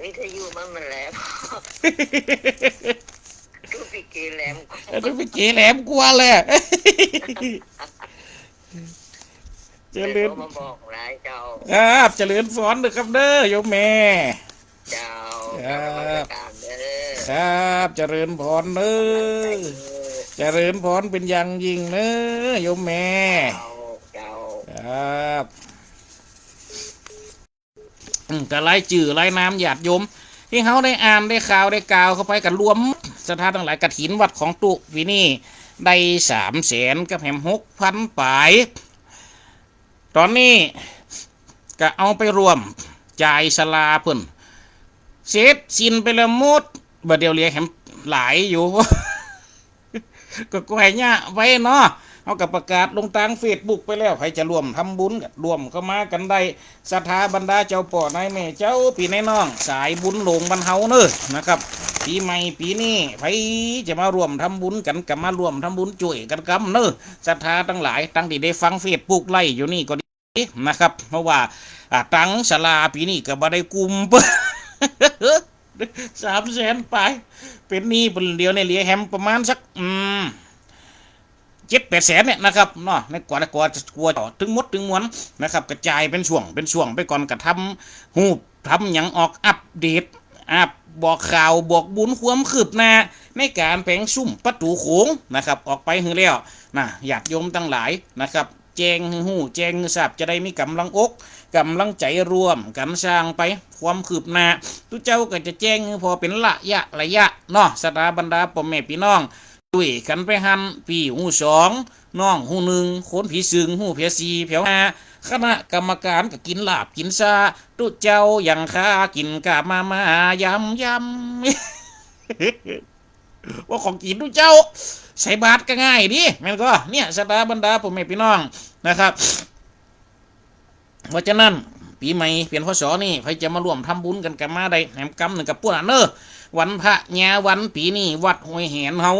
วิทยุมัน มันแหลม ตุ๊ปิเกแหลมกว่า ตุ๊ปิเกแหลมกว่าแหละ เจริญ มาบอกหลายเจ้า ครับ เจริญพรเด้อครับเด้อ โยมแม่ เจ้า ครับ กราบนมัสการเด้อ ครับ เจริญพรเด้อ เจริญพรเป็นอย่างยิ่งเนอะ โยมแม่ เจ้า เจ้า ครับ อืม ก็รายจื้อรายนามญาติโยม ตี้เฮาได้อ่านได้ข่าวได้กล่าวเข้าไป ก็รวมศรัทธาตังหลาย กฐินวัดของตุ๊ปี๋นี้ได้สามแสนกับแหมหกพันป๋าย ต๋อนนี้ก็เอาไปร่วมจ่ายศาลาเปิ้น เสร็จสิ้นไปแล้วหมด บ่าเดี่ยวเหลือแหมหลายอยู่ ก็ก้อยเยียะไว้เนาะ เฮาก็ประกาศลงตางเฟซบุ๊กไปแล้ว ใผจะร่วมทำบุญก็ร่วมเข้ามากั๋นได้ ศรัทธาบรรดาเจ้าป้อนายแม่เจ้าปี้นายน้อง สายบุญหลวงบ้านเฮาเนอะนะครับ ปี๋ใหม่ปี๋นี้ ใผจะมาร่วมทำบุญกั๋น ก็มาร่วมทำบุญจ้วยกั๋นกำเนอะ ศรัทธาตังหลาย ตังตี้ได้ฟังเฟซบุ๊กไลฟ์อยู่นี่ก็ดีนะครับ เพราะว่า อ่า ตังศาลาปี๋นี้ก็บ่ได้กุ้ม สามแสนป๋าย เป๋นหนี้เปิ้นเดี่ยวนี้เหลือแหมประมาณสัก อืม เจ็ดแปดแสนเนี่ยนะครับเนาะ ในกว่า กว่าจะ กว่าจะถึงหมดถึงมวลนะครับ กระจายเป๋นช่วงเป๋นช่วงไปก่อน ก็ทำฮูปทำหยังออกอัปเดต อัปบอกข่าวบอกบุญความคืบหน้าในก๋านแป๋งซุ่มประตู๋โขงนะครับ ออกไปหื้อแล้วนะ ญาติโยมตังหลายนะครับ แจ้งหื้อฮู้ แจ้งหื้อทราบ จะได้มีก๋ำลังอกก๋ำลังใจ๋ร่วมกั๋นสร้างไป ความคืบหน้า ตุ๊เจ้าก็จะแจ้งหื้อผ่อเป๋นระยะระยะเนาะ ศรัทธาบรรดาป้อแม่ปี้น้อง จ้วยกั๋นไปหั้น ปี้ฮู้สอง น้องฮู้นึ่ง คนผีซึ่งฮู้แผวสี่แผวห้า คณะกรรมก๋านก็กิ๋นลาบกิ๋นซ่า ตุ๊เจ้ายังคากิ๋นกาบมาม่ายำยำ ว่าของกิ๋นตุ๊เจ้า ใส่บาตรก็ง่ายดีแม่นก่อ เนี่ย ศรัทธาบรรดาป้อแม่ปี้น้องนะครับ เพราะฉะนั้น ปี๋ใหม่เปลี่ยน พ.ศ. นี่ ใผจะมาร่วมทำบุญกั๋นก็มาได้แหมกำนึ่งกับป้วนเนอะ วันพระญาวันปี๋นี้ วัดห้วยแหนเฮา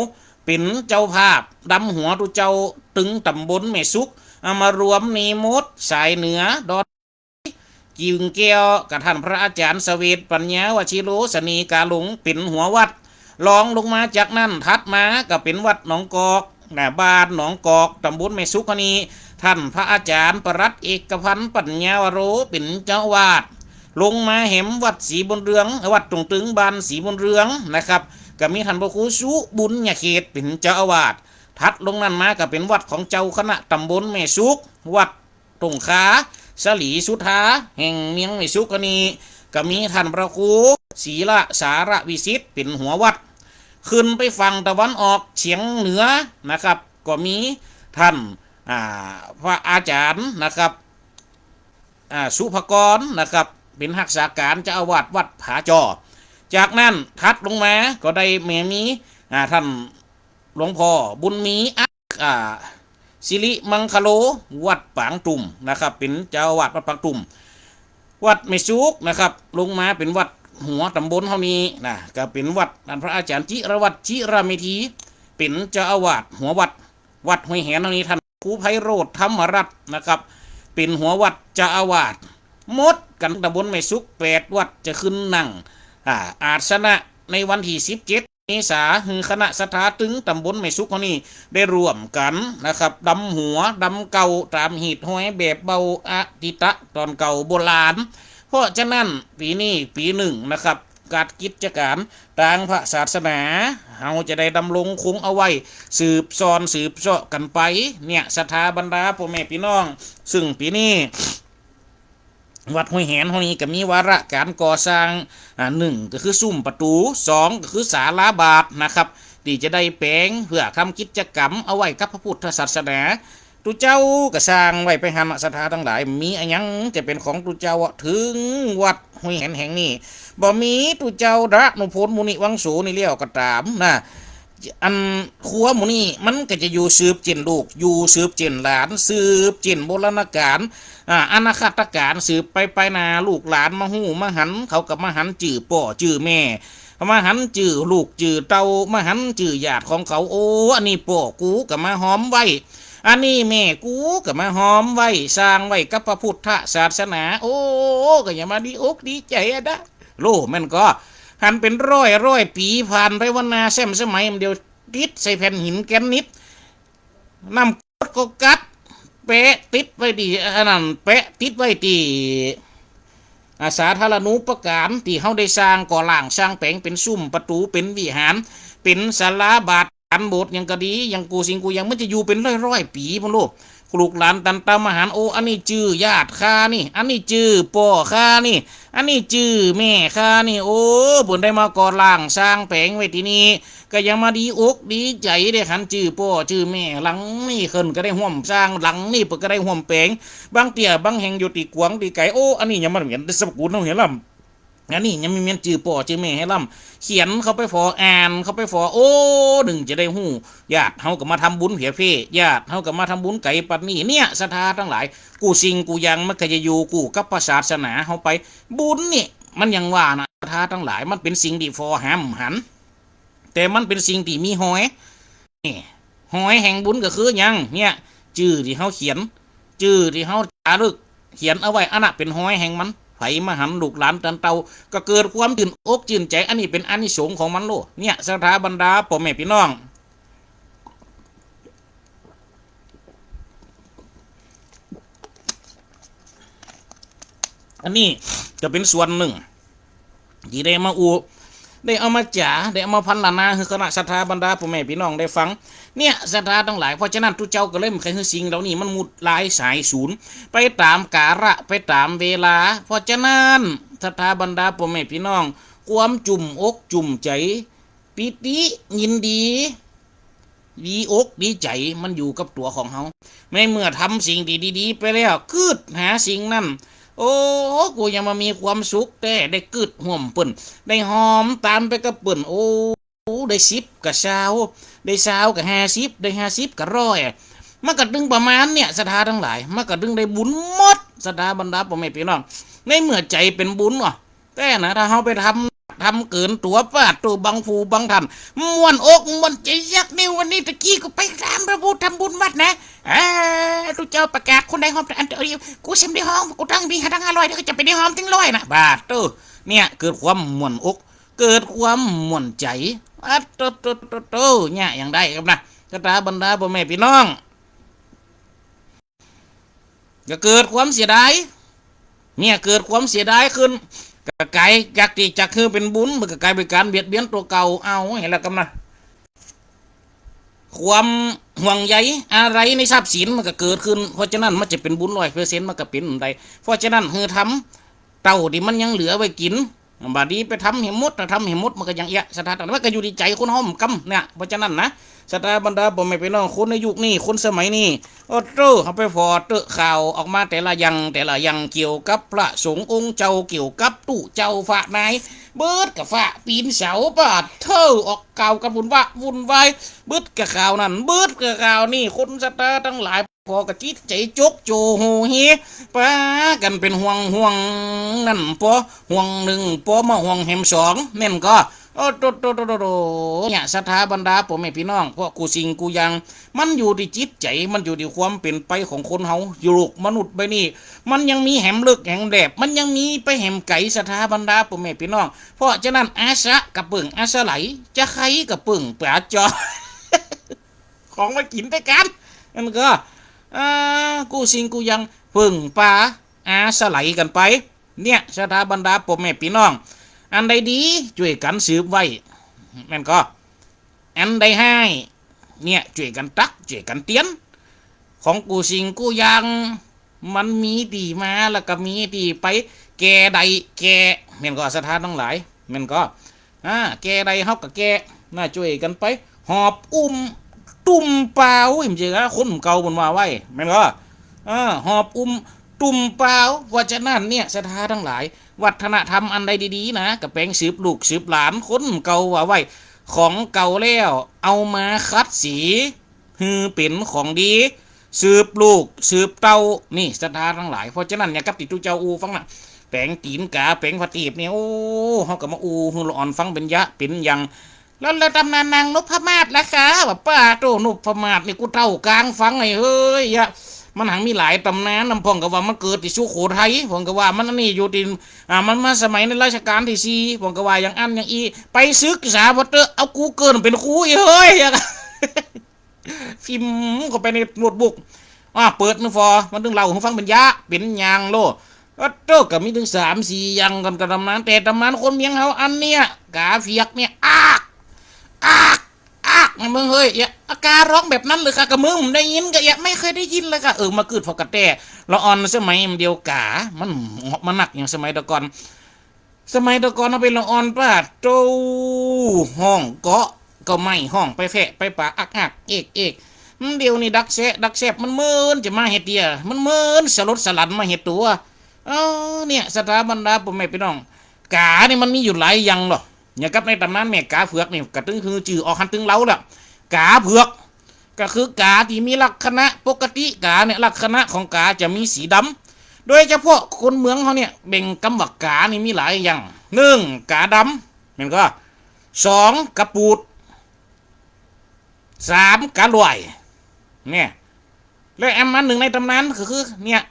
เป๋นเจ้าภาพ ดำหัวตุ๊เจ้าตึงต๋ำบลแม่สุก เอามารวมนิมนต์สายเหนือดอน กิ่งแก้ว กับท่านพระอาจ๋ารย์เสวต ปัญญาวชิโร เสน่ห์กาหลง เป๋นหัววัด รองลงมาจากนั้น ถัดมาก็เป๋นวัดหนองกอก นะ บ้านหนองกอก ต๋ำบลแม่สุกเฮานี้ ท่านพระอาจ๋ารย์ปลัดเอกพันธ์ ปัญญาวโร เป๋นเจ้าอาวาส ลงมาแหมวัดศรีบุญเรือง วัดตุ่งตึง บ้านศรีบุญเรืองนะครับ ก็มีท่านพระครูสุบุญญเขต เป๋นเจ้าอาวาส ถัดลงนั้นมาก็เป๋นวัดของเจ้าคณะต๋ำบลแม่สุก วัด ตุ่งคา สลีสุธา แห่งเมืองแม่สุกเฮานี้ ก็มีท่านพระครู ศรีละสารวิสิทธิ์ เป๋นหัววัด ขึ้นไปฝั่งตะวันออกเฉียงเหนือนะครับ ก็มีท่าน อ่า พระอาจ๋ารย์นะครับ อ่า สุภกรนะครับ เป๋นฮักษาก๋านเจ้าอาวาสวัดผาจอ จากนั้นถัดลงมาก็ได้แหมมี อ่า ท่าน หลวงพ่อบุญมี อัก อ่า สิริมังคโล วัดปางตุ่มนะครับ เป๋นเจ้าอาวาสวัดปางตุ่ม วัดแม่สุกนะครับ ลงมาเป๋นวัดหัวต๋ำบลเฮานี้นะ ก็เป๋นวัดท่านพระอาจ๋ารย์จิรวัตร จิรเมธี เป๋นเจ้าอาวาสหัววัด วัดห้วยแหนเฮานี้ ท่านครูไพโรจน์ ธรรมรัตน์นะครับ เป๋นหัววัดเจ้าอาวาส หมดกั๋นต๋ำบลแม่สุกแปดวัด จะขึ้นนั่ง อ่า อาสนะในวันตี้สิบเจ็ด เมษา หื้อคณะศรัทธาตึงต๋ำบลแม่สุกเฮานี่ได้ร่วมกั๋นนะครับ ดำหัวดำเก้าต๋ามหีดฮอยแบบเบาอทิตะต๋อนเก่าโบราณ เพราะฉะนั้นปี๋นี้ปี๋นึ่งนะครับ กัดกิจก๋านตางพระศาสนา เฮาจะได้ดำรงคงเอาไว้ สืบซ่อนสืบเซาะกั๋นไป เนี่ย ศรัทธาบรรดาป้อแม่ปี้น้อง ซึ่งปี๋นี้ วัดห้วยแหนเฮานี่ก็มีวาระก๋านก่อสร้าง อ่า นึ่งก็คือซุมประตู๋ สองก็คือศาลาบาทนะครับ ตี้จะได้แป๋งเปื้อทำกิจกรรมเอาไว้กับพระพุทธศาสนา ตุ๊เจ้าก็สร้างไว้ไปหั้น ศรัทธาตังหลาย มีอะหยังจะเป๋นของตุ๊เจ้า เถิงวัดห้วยแหนแห่งนี้ บ่มีตุ๊เจ้าดานุพลมุนิวังโสนี่แล้วก็ต๋ามนะ อันครัวหมู่นี้มันก็จะอยู่สืบเจ้นลูก อยู่สืบเจ้นหลาน สืบเจ้นบูรณาก๋าน อ่า อนาคตก๋าน สืบไปไปหน้า ลูกหลานมาฮู้มาหัน เขาก็มาหันจื้อป้อจื้อแม่ มาหันจื้อลูกจื้อเต้า มาหันจื้อญาติของเขา โอ้ อันนี้ป้อกูก็มาฮอมไว้ อันนี้แม่กูก็มาฮอมไว้ สร้างไว้กับพระพุทธศาสนา โอ้ ก็อย่ามาดีอกดีใจ๋อะนะ โลกมันก็หันเป๋นร้อยร้อยปี๋ผ่านไป วันนาแซ้มสมัย มันเดี๋ยวติดใส่แผ่นหินแกรนิต น้ำกรดก็กัด แปะติดไว้ตี้ อันนั้น แปะติดไว้ตี้ อ่า สาธารณูปการ ตี้เฮาได้สร้างก่อร่างสร้างแป๋งเป๋นซุมประตู๋ เป๋นวิหาร เป๋นศาลาบาท อันโบสถ์หยังก็ดี อย่างกู้สิ่งกู้อย่าง มันจะอยู่เป๋นร้อยๆ ปี๋พุ้นโลก ลูกหลานตันต๋ามาหัน โอ้ อันนี้จื้อญาติข้านี่ อันนี้จื้อป้อข้านี่ อันนี้จื้อแม่ข้านี่ โอ้ เปิ้นได้มาก่อร่างสร้างแป๋งไว้ตี้นี่ ก็ยังมาดีอกดีใจ๋ ได้หันจื้อป้อจื้อแม่ หลังนี้เปิ้นก็ได้ฮ่วมสร้าง หลังนี้เปิ้นก็ได้ฮ่วมแป๋ง บางเตื้อบางแห่งอยู่ตี้กวางตี้ไก๋ โอ้ อันนี้ยังบ่เหมียนสกุลเฮาเหียล่ำ อันนี้ยังบ่เหมียนจื้อป้อจื้อแม่เหียล่ำ เขียนเข้าไปฝ่อ อ่านเข้าไปฝ่อ โอ้ นึ่งจะได้ฮู้ ญาติเฮาก็มาทำบุญเผียเพ่ ญาติเฮาก็มาทำบุญไก๋ปัดนี้ เนี่ย ศรัทธาตังหลาย กู้สิ่งกู้อย่างมันก็จะอยู่กู้กับพระศาสนาเฮาไป บุญนี่ มันยังว่านะ ศรัทธาตังหลาย มันเป๋นสิ่งตี้ฝ่อหาบ่หัน แต่มันเป๋นสิ่งตี้มีฮอย นี่ ฮอยแห่งบุญก็คือหยัง เนี่ย จื้อตี้เฮาเขียน จื้อตี้เฮาจารึก เขียนเอาไว้ อันนั้นเป๋นฮอยแห่งมัน ใผมาหัน ลูกหลานตันเต้า ก็เกิดความจื้นอกจื้นใจ๋ อันนี้เป๋นอานิสงส์ของมันโลด เนี่ย ศรัทธาบรรดาป้อแม่ปี้น้อง อันนี้ก็เป๋นส่วนนึ่ง ตี้ได้มาอู้ ได้เอามาจ๋า ได้เอามาพรรณนาหื้อคณะศรัทธาบรรดาป้อแม่ปี้น้องได้ฟัง เนี่ย ศรัทธาตังหลาย เพราะฉะนั้นตุ๊เจ้าก็เลยบ่ใค่หื้อสิ่งเหล่านี้มันหมุดหลายสายสูญ ไปต๋ามกาละ ไปต๋ามเวลา เพราะฉะนั้น ศรัทธาบรรดาป้อแม่ปี้น้อง ความจุ่มอกจุ่มใจ๋ ปีติยินดี ดีอกดีใจ๋ มันอยู่กับตั๋วของเฮา ในเมื่อทำสิ่งตี้ดีๆ ไปแล้ว กึ๊ดหาสิ่งนั้น โอ้ กูยังมามีความสุขแต๊ ได้กึ๊ดฮ่วมเปิ้น ได้หอมต๋ามไปกับเปิ้น โอ้ ได้สิบก็ซาว ได้ซาวก็ห้าสิบ ได้ห้าสิบก็ร้อย มันก็ตึงประมาณเนี่ย ศรัทธาตังหลาย มันก็ตึงได้บุญหมด ศรัทธาบรรดาป้อแม่ปี้น้อง ในเมื่อใจ๋เป๋นบุญเนาะ แต่นะ ถ้าเฮาไปทำ ทำเกินตั๋ว ปาดโต้ บางผู้บางท่าน ม่วนอกม่วนใจ๋ อยาก นี่วันนี้ตะกี้กูไปต๋ามพระผู้ทำบุญวัดนะ อ่า ตุ๊เจ้าประกาศ คนใดฮอมอันเดียว กูเสียมได้ฮอม กูตังค์มีหาตังค์ห้าร้อย เดี๋ยวก็จะไปได้ฮอมตึงร้อยนะ ปาดโต้ เนี่ย เกิดความม่วนอก เกิดความม่วนใจ๋ อัดโตโตโตโต เนี่ย อย่างใดครับนะ ศรัทธาบรรดาป้อแม่ปี้น้อง ก็เกิดความเสียดาย เนี่ย เกิดความเสียดายขึ้น ก็ก๋ายจากตี้จักหื้อเป๋นบุญ มันก็ก๋ายเป๋นก๋านเบียดเบียนตั๋วเก่า เอา หันแล้วกำนะ ความห่วงใยอาลัยในทรัพย์สินมันก็เกิดขึ้น เพราะฉะนั้นมันจะเป๋นบุญร้อยเปอร์เซ็นต์ มันก็เป๋นบ่ได้ เพราะฉะนั้นหื้อทำเต้าตี้มันยังเหลือไว้กิ๋น บ่ดีไปทำหื้อหมดนะ ทำหื้อหมดมันก็ยังเอี้ยะ ศรัทธาตังหลาย มันก็อยู่ตี้ใจ๋คนเฮาเหมือนกั๋นเนี่ย เพราะฉะนั้นนะ ศรัทธาบรรดาป้อแม่ปี้น้อง คนในยุคนี้ คนสมัยนี้ โอ้โต้ เฮาไปผ่อเต๊อะ ข่าวออกมาแต่ละอย่างแต่ละอย่าง เกี่ยวกับพระสงฆ์องค์เจ้า เกี่ยวกับตุ๊เจ้าฝ่าไหน เบิดก้าฝ่าปี๋นเสา ปาดโต้ ออกข่าวกั๋นวุ่นวะวุ่นวาย เบิดก้าข่าวนั้น เบิดก้าข่าวนี้ คนศรัทธาตังหลาย ผ่อก็จิตใจ๋จกโจ้โฮเฮ ปากั๋นเป๋นห่วงห่วงนั้นปอ ห่วงนึ่งปอมาห่วงแหมสอง แม่นก่อ โอ้โตโตโตโตโต เนี่ย ศรัทธาบรรดาป้อแม่ปี้น้อง เพราะกู้สิ่งกู้อย่าง มันอยู่ตี้จิตใจ๋ มันอยู่ตี้ความเป๋นไปของคนเฮา โลกมนุษย์ใบนี้ มันยังมีแหมเลิกแหมแลบ มันยังมีไปแหมไก๋ ศรัทธาบรรดาป้อแม่ปี้น้อง เพราะฉะนั้น อาสะก็เปิ้งอาศัย จะใค่ก็เปิ้งป๋าจอ ของมากิ๋นตวยกั๋น นั่นก็ อ่า กู้สิ่งกู้อย่าง เปิ้งปาอาศัยกั๋นไป เนี่ย ศรัทธาบรรดาป้อแม่ปี้น้อง อันใดดี จ้วยกั๋นสืบไว้ แม่นก่อ อันใดฮ้าย เนี่ย จ้วยกั๋นตัก จ้วยกั๋นเตียน ของกู้สิ่งกู้อย่าง มันมีตี้มา แล้วก็มีตี้ไป แก่ได้แก่ แม่นก่อ ศรัทธาตังหลาย แม่นก่อ อ่า แก่ได้เฮาก็แก่ น่าจ้วยกั๋นไป หอบอุ้ม ตุ้มเปล่า เฮ้ย บ่ใจ้นะ คนเก่าเปิ้นว่าไว้ แม่นก่อ เออ หอบอุ้ม ตุ้มเปล่า เพราะฉะนั้นเนี่ย ศรัทธาตังหลาย วัฒนธรรมอันใดดีๆ นะ ก็แป๋งสืบลูกสืบหลาน คนเก่าว่าไว้ ของเก่าแล้ว เอามาขัดสี หื้อเป๋นของดี สืบลูกสืบเต้า นี่ ศรัทธาตังหลาย เพราะฉะนั้นเนี่ย กับตี้ตุ๊เจ้าอู้ฟังนะ แป๋งตี๋นก๋า แป๋งผ้าตีบเนี่ย โอ้ เฮาก็มาอู้หื้อละอ่อนฟังเป๋นยะเป๋นยัง แล้ว แล้วต๋ำนานนางนพมาศล่ะคะ ว่า ป้าโต นพมาศนี่ กูเฒ่ากางฟังไอ้เฮ้ยยะ มันหังมีหลายต๋ำนานนำ พ่องก็ว่ามันเกิดตี้สุโขทัย พ่องก็ว่ามันอันนี้อยู่ตี้ อ่า มันมาสมัยในรัชกาลตี้สี่ พ่องก็ว่าอย่างอั้นอย่างอี้ ไปศึกษาเปิ้นเต๊อะ เอากูเกิลเป๋นครูไอ้เฮ้ยยะ พิมพ์เข้าไปในโน้ตบุ๊ก อ่า เปิดมือฟอ มันตึงเล่าหื้อฟังเป๋นยะเป๋นยังโล โอ้โต ก็มีตึงสามสี่อย่างก่อน ก็ต๋ำนาน แต่ต๋ำนานคนเมียงเฮาอันเนี่ย ก๋าเผือกเนี่ย อาก อาก อาก นะมึงเฮ้ย เอ๊ะ อาก๋าฮ้องแบบนั้นเหรอคะ ก็มึงได้ยินก็ เอ๊ะ ไม่เคยได้ยินเลยค่ะ เออ มาเกิดผ่อก๋าแต่ ละอ่อนสมัยเดียวก๋า มันเหงาะมานักอย่างสมัยตะก่อน สมัยตะก่อนเฮาเป๋นละอ่อนป้าโต ฮ้องเกาะก็ไม่ ฮ้องไปแฟะไปปา อักอัก เอกเอก เดี๋ยวนี้ดักแซะดักแซบ มันเหมือนจะมาเฮ็ดเตื้อ มันเหมือนสลดสลันมาเฮ็ดตั๋ว เออ เนี่ย ศรัทธาบรรดาป้อแม่ปี้น้อง ก๋านี่มันมีอยู่หลายอย่างเนาะ อย่างกับในต๋ำนานแม่ก๋าเผือกนี่ ก็ตึงหื้อจื้อออกหั้นตึงเล่าละ ก๋าเผือก ก็คือก๋าตี้มีลักษณะปกติ ก๋าเนี่ย ลักษณะของก๋าจะมีสีดำ โดยเฉพาะคนเมืองเฮาเนี่ย เบ่งกำว่าก๋านี่มีหลายอย่าง นึ่ง ก๋าดำ แม่นก่อ สอง ก๋าปูด สาม ก๋าล่อย เนี่ย และแอมอันนึ่งในต๋ำนานก็คือ เนี่ย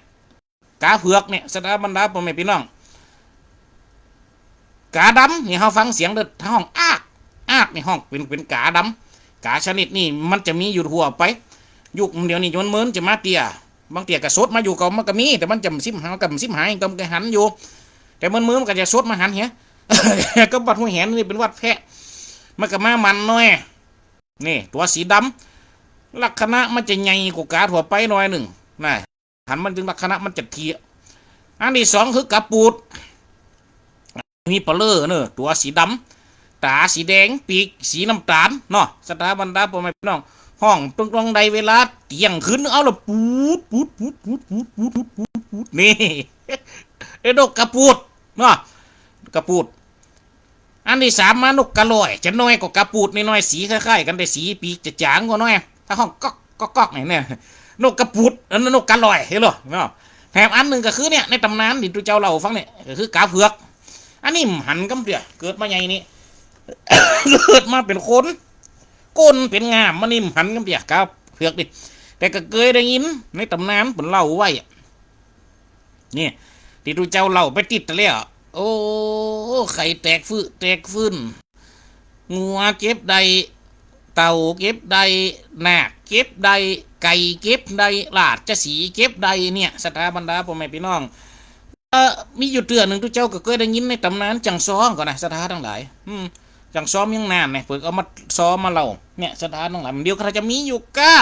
ก๋าเผือกเนี่ย ศรัทธาบรรดาป้อแม่ปี้น้อง ก๋าดำนี่ เฮาฟังเสียงเด้อ ถ้าฮ้องอาก อากนี่ฮ้องเป๋น เป๋นก๋าดำ ก๋าชนิดนี้มันจะมีอยู่ทั่วไป ยุคเดี๋ยวนี้มันเหมือนจะมาเตื้อ บางเตื้อก็สดมาอยู่ก็มันก็มี แต่มันจะซิมหา ก็ซิมหายก็หันอยู่ แต่เหมือนๆ มันก็จะสดมาหันเหีย ก็วัดห้วยแหนนี่เป๋นวัดแพะ มันก็มาหมั่นหน่อย นี่ ตั๋วสีดำ ลักษณะมันจะใหญ่กว่าก๋าทั่วไปหน่อยนึ่งนะ หันมันตึงลักษณะมันจะเตี้ย อันตี้สองคือก๋าปูด มีเปลอเนอะ ตั๋วสีดำ ต๋าสีแดง ปีกสีน้ำต๋าลเนาะ ศรัทธาบรรดาป้อแม่ปี้น้อง ฮ้องตึงตรงใดเวลาเตี้ยงคืน เอาละปูด ปูด ปูด นี่ ไอ้นกก๋าปูดเนาะ ก๋าปูด อันตี้สามมานกก๋าล่อย จะน้อยกว่าก๋าปูดน้อยๆ สีคล้ายๆ กั๋น แต่สีปีกจะจ๋างกว่าหน้อย ถ้าฮ้องก๊อกก๊อกก๊อกนี่เนี่ย นกก๋าปูด อันนั้นนกก๋าล่อย หันโลเนาะ แถมอันนึ่งก็คือเนี่ย ในต๋ำนานตี้ตุ๊เจ้าเล่าฟังเนี่ย ก็คือก๋าเผือก อันนี้บ่หันกำเตื้อ เกิดมาใหญ่นี่ เกิดมาเป๋นคน ก้นเป๋นง่าม มันนี่บ่หันกำเตื้อ ก๋าเผือกนี่ แต่ก็เกยได้ยินในต๋ำนานเปิ้นเล่าไว้อะ นี่ ตี้ตุ๊เจ้าเล่าไปติดแล้ว โอ้ ไข่แตกฟืแตกฟืน งัวเก็บได้ เต่าเก็บได้ นาคเก็บได้ ไก่เก็บได้ ราชสีห์เก็บได้ เนี่ย ศรัทธาบรรดาป้อแม่ปี้น้อง เอ่อ มีอยู่เตื้อนึ่งตุ๊เจ้าก็เกยได้ยินในต๋ำนานจังซ้อมก่อนะ ศรัทธาตังหลาย อืม จังซ้อมยังนานเนี่ย เปิ้นเอามาซ้อมมาเล่า เนี่ย ศรัทธาตังหลาย เดี๋ยวก็จะมีอยู่ก้า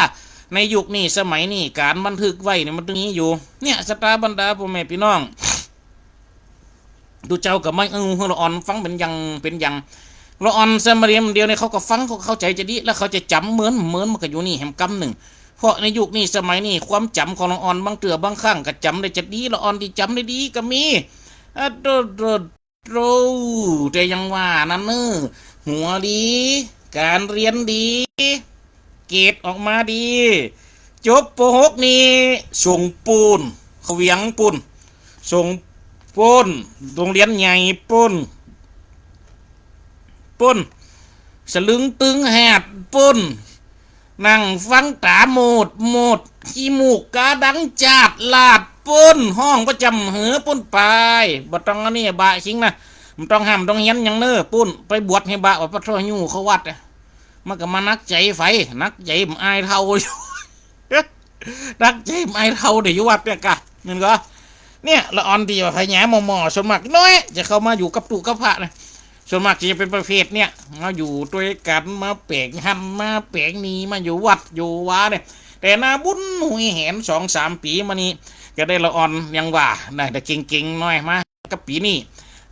ในยุคนี้สมัยนี้ ก๋านบันทึกไว้เนี่ยมันตึงมีอยู่ เนี่ย ศรัทธาบรรดาป้อแม่ปี้น้อง ตุ๊เจ้าก็มาอู้หื้อละอ่อนฟังเป๋นอย่างเป๋นอย่าง ละอ่อนสมัยเดียวเนี่ยเขาก็ฟัง เขาเข้าใจ๋จะดี แล้วเขาจะจ๋ำเหมือน เหมือนมันก็อยู่นี่แหมกำนึ่ง เพราะในยุคนี้สมัยนี้ ความจ๋ำของละอ่อนบางเตื้อบางครั้งก็จ๋ำได้จะดี ละอ่อนตี้จ๋ำได้ดีก็มี อะโตโตโต แต่อย่างว่านั้นเนอะ หัวดี ก๋านเฮียนดี เกรดออกมาดี จบ ป.หก นี่ ส่งปู้น เขวียงปู้น ส่งปู้น โฮงเฮียนใหญ่ปู้น ปุ้น สะลึงตึงหาดปุ้น นั่งฟังต๋าโหมดโหมด ขี้มูกกาดังจาดลาดปุ้น ฮ้องประจำหือปุ้นไป บ่ต้องอันนี้บะคิงนะ บ่ต้องฮ่ำต้องเฮียนหยังเน่อปุ้น ไปบวชหื้อบะ ว่าปะโท้ หิ้วเข้าวัดอะ มันก็มาหนักใจ๋ไฟ หนักใจ๋บ่อายเฒ่า หนักใจ๋บ่อายเฒ่าเดี่ยวอยู่วัดเนี่ยกะ นั่นก็ เนี่ย ละอ่อนตี้ว่าผญาหมอๆ ส่วนมากน้อยจะเข้ามาอยู่กับตุ๊กับพระนะ ส่วนมากจะเป็นประเภทเนี่ย มาอยู่ตวยกั๋น มาแป๋งหั้น มาแป๋งนี่ มาอยู่วัดอยู่วาเนี่ย แต่นาบุญห้วยแหนสองสามปี๋มานี่ ก็ได้ละอ่อนยังว่านะ แต่เก่งๆ น้อยมา กับปี๋นี้